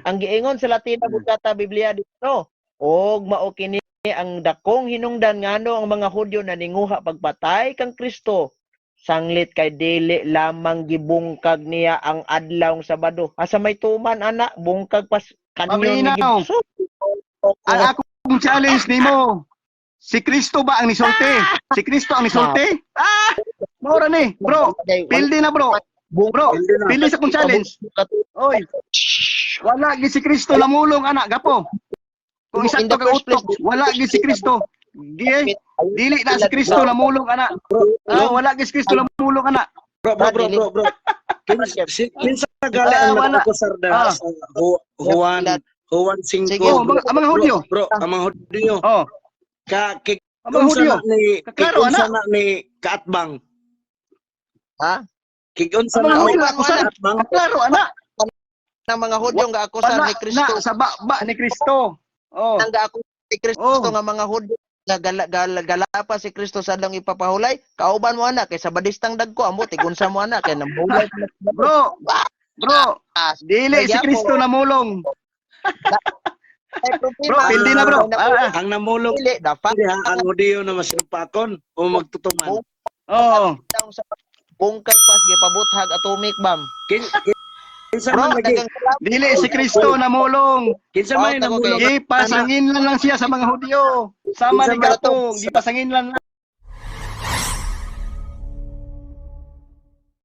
Ang giingon sa Latina Vulgata Biblia dito, og mao kini ang dakong hinungdan ngano ang mga Hudyo na ninguha pagpatay kang Kristo sanglit kay dili lamang gibungkag niya ang adlawng Sabado. Asa may tuman ana bungkag pas kanyo ni Paminaw. gibso. Ang ako Akong challenge nimo. Si Kristo ba ang nisulti? Si Kristo ang nisulti? Ah! Maura ni, bro. Pildi na, bro. Bro, Pildi na. pildi sa akong challenge. Oy. Wala gi si Kristo namulong, anak gapo. Kung In isa the ka first utok, place, wala gi si Kristo. Di, dili na si Kristo namulong, anak. Ah, wala gi si Kristo namulong, anak. Bro, bro, bro, bro, bro. Kinsa gali Ah, ang wala. nag-akusar Ah. da sa Juan Juan 5. Sige. Oh, ang mga Hudyo. Bro, ang mga Hudyo. Oh, Ka kik ang mga unsa Hudyo. na ni Kaklaro, kik unsa ana. na ni kaatbang? Ha? Kik unsa Ang mga na ni Hudyo akusar. kaatbang? Kaklaro, anak. Ng mga Hudyo nga akusar Wala ni Kristo. na sa baba ni Kristo. Oh. Ang gaakusar ni Kristo Oh. nga mga Hudyo nga gala, gala, galapa si Kristo sa adlong ipapahulay, kauban mo ana kay sa badistang dagko amo tigunsa mo ana kay namulay. Bro, bro, dili si Kristo namulong. Bro, pildi na, bro. Ah, ah. Ang namulong Dili dapat diha ang Hudyo na masimpakon o magtutuman. Oh. sa bungkag pas gipabuthag atomic bomb. Kinsa Bro, man lagi? daghang salamat. Dili si Kristo namulong. Kinsa man Out ako namulong? Gipasanginlan lang siya sa mga Hudyo. Sama ni Gatong, gipasanginlan lang.